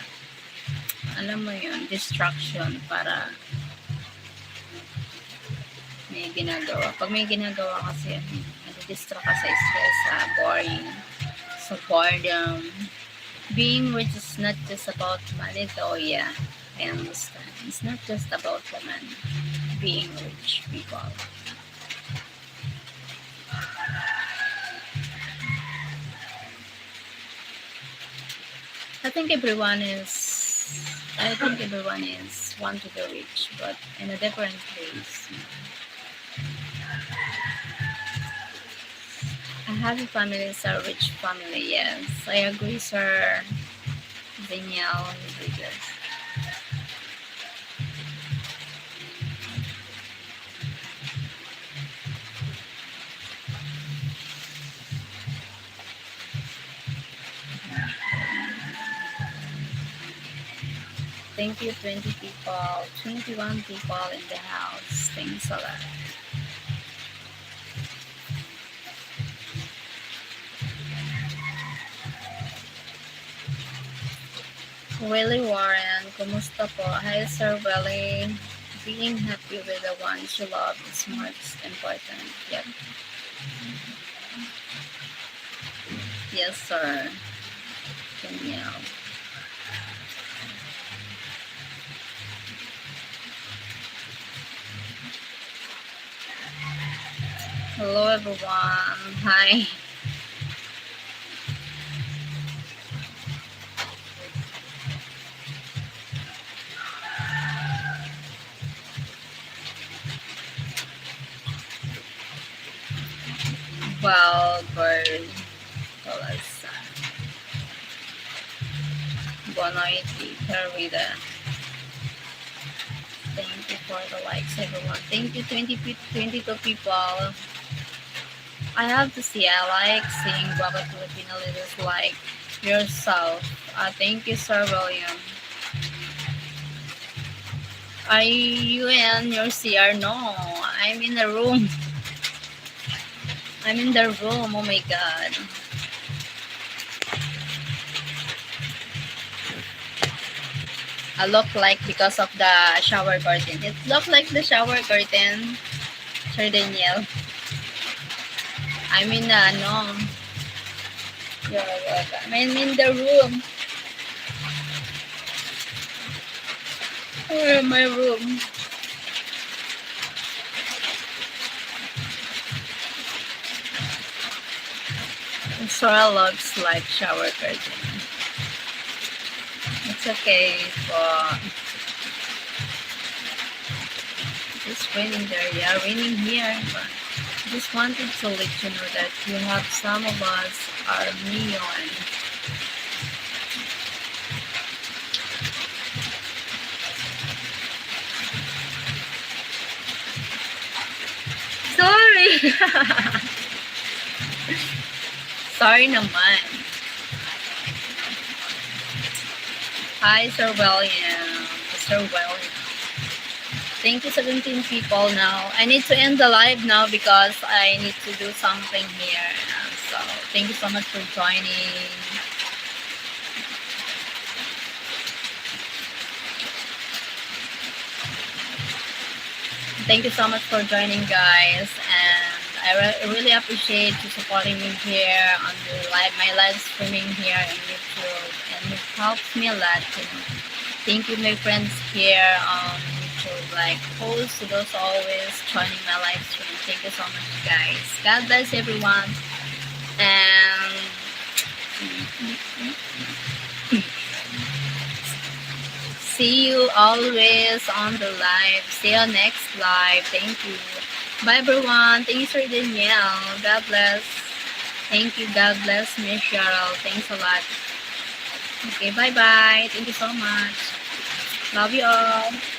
alam mo yun, distraction para may ginagawa. Pag may ginagawa kasi, ano, nadidistract ka sa stress, sa boring, sa boredom. Being rich is not just about money though, yeah. I understand. It's not just about the money. Being rich people. I think everyone is, I think everyone is want to be rich, but in a different ways. A happy family is a rich family, yes. I agree, Sir Daniel Rodriguez. Thank you, twenty people, twenty-one people in the house. Thanks a lot. Willie Warren, kumusta po? Hi, Sir Willie. Being happy with the ones you love is most important. Yep. Yes, sir. Daniel. Hello, everyone. Hi. Wild bird. Tolosa. Boa noite, Carolina. Thank you for the likes, everyone. Thank you, twenty pe-, twenty-two people. I have to say, I like seeing Guapa Filipino leaders like yourself. Uh, thank you, Sir William. Are you in your C R? No, I'm in the room. I'm in the room. Oh my God. I look like because of the shower curtain. It look like the shower curtain, Sir Daniel. I mean, uh, ano, you're welcome. I'm in the room. Oh, my room. Sora looks like shower curtain. It's okay for, it's raining there. Yeah, raining here. But just wanted to let you know that you have some of us are neon. Sorry. Sorry naman. Hi, Sir William. Sir William. Thank you, seventeen people now. I need to end the live now because I need to do something here. So, thank you so much for joining. Thank you so much for joining, guys. And I re-, really appreciate you supporting me here on the live, my live streaming here in YouTube. And it helps me a lot, you know. Thank you, my friends here on YouTube. Like, host to those always joining my live stream. Thank you so much, guys. God bless everyone. And see you always on the live. See you next live. Thank you. Bye, everyone. Thank you, Sir Daniel. God bless. Thank you. God bless, Miss Cheryl. Thanks a lot. Okay, bye-bye. Thank you so much. Love you all.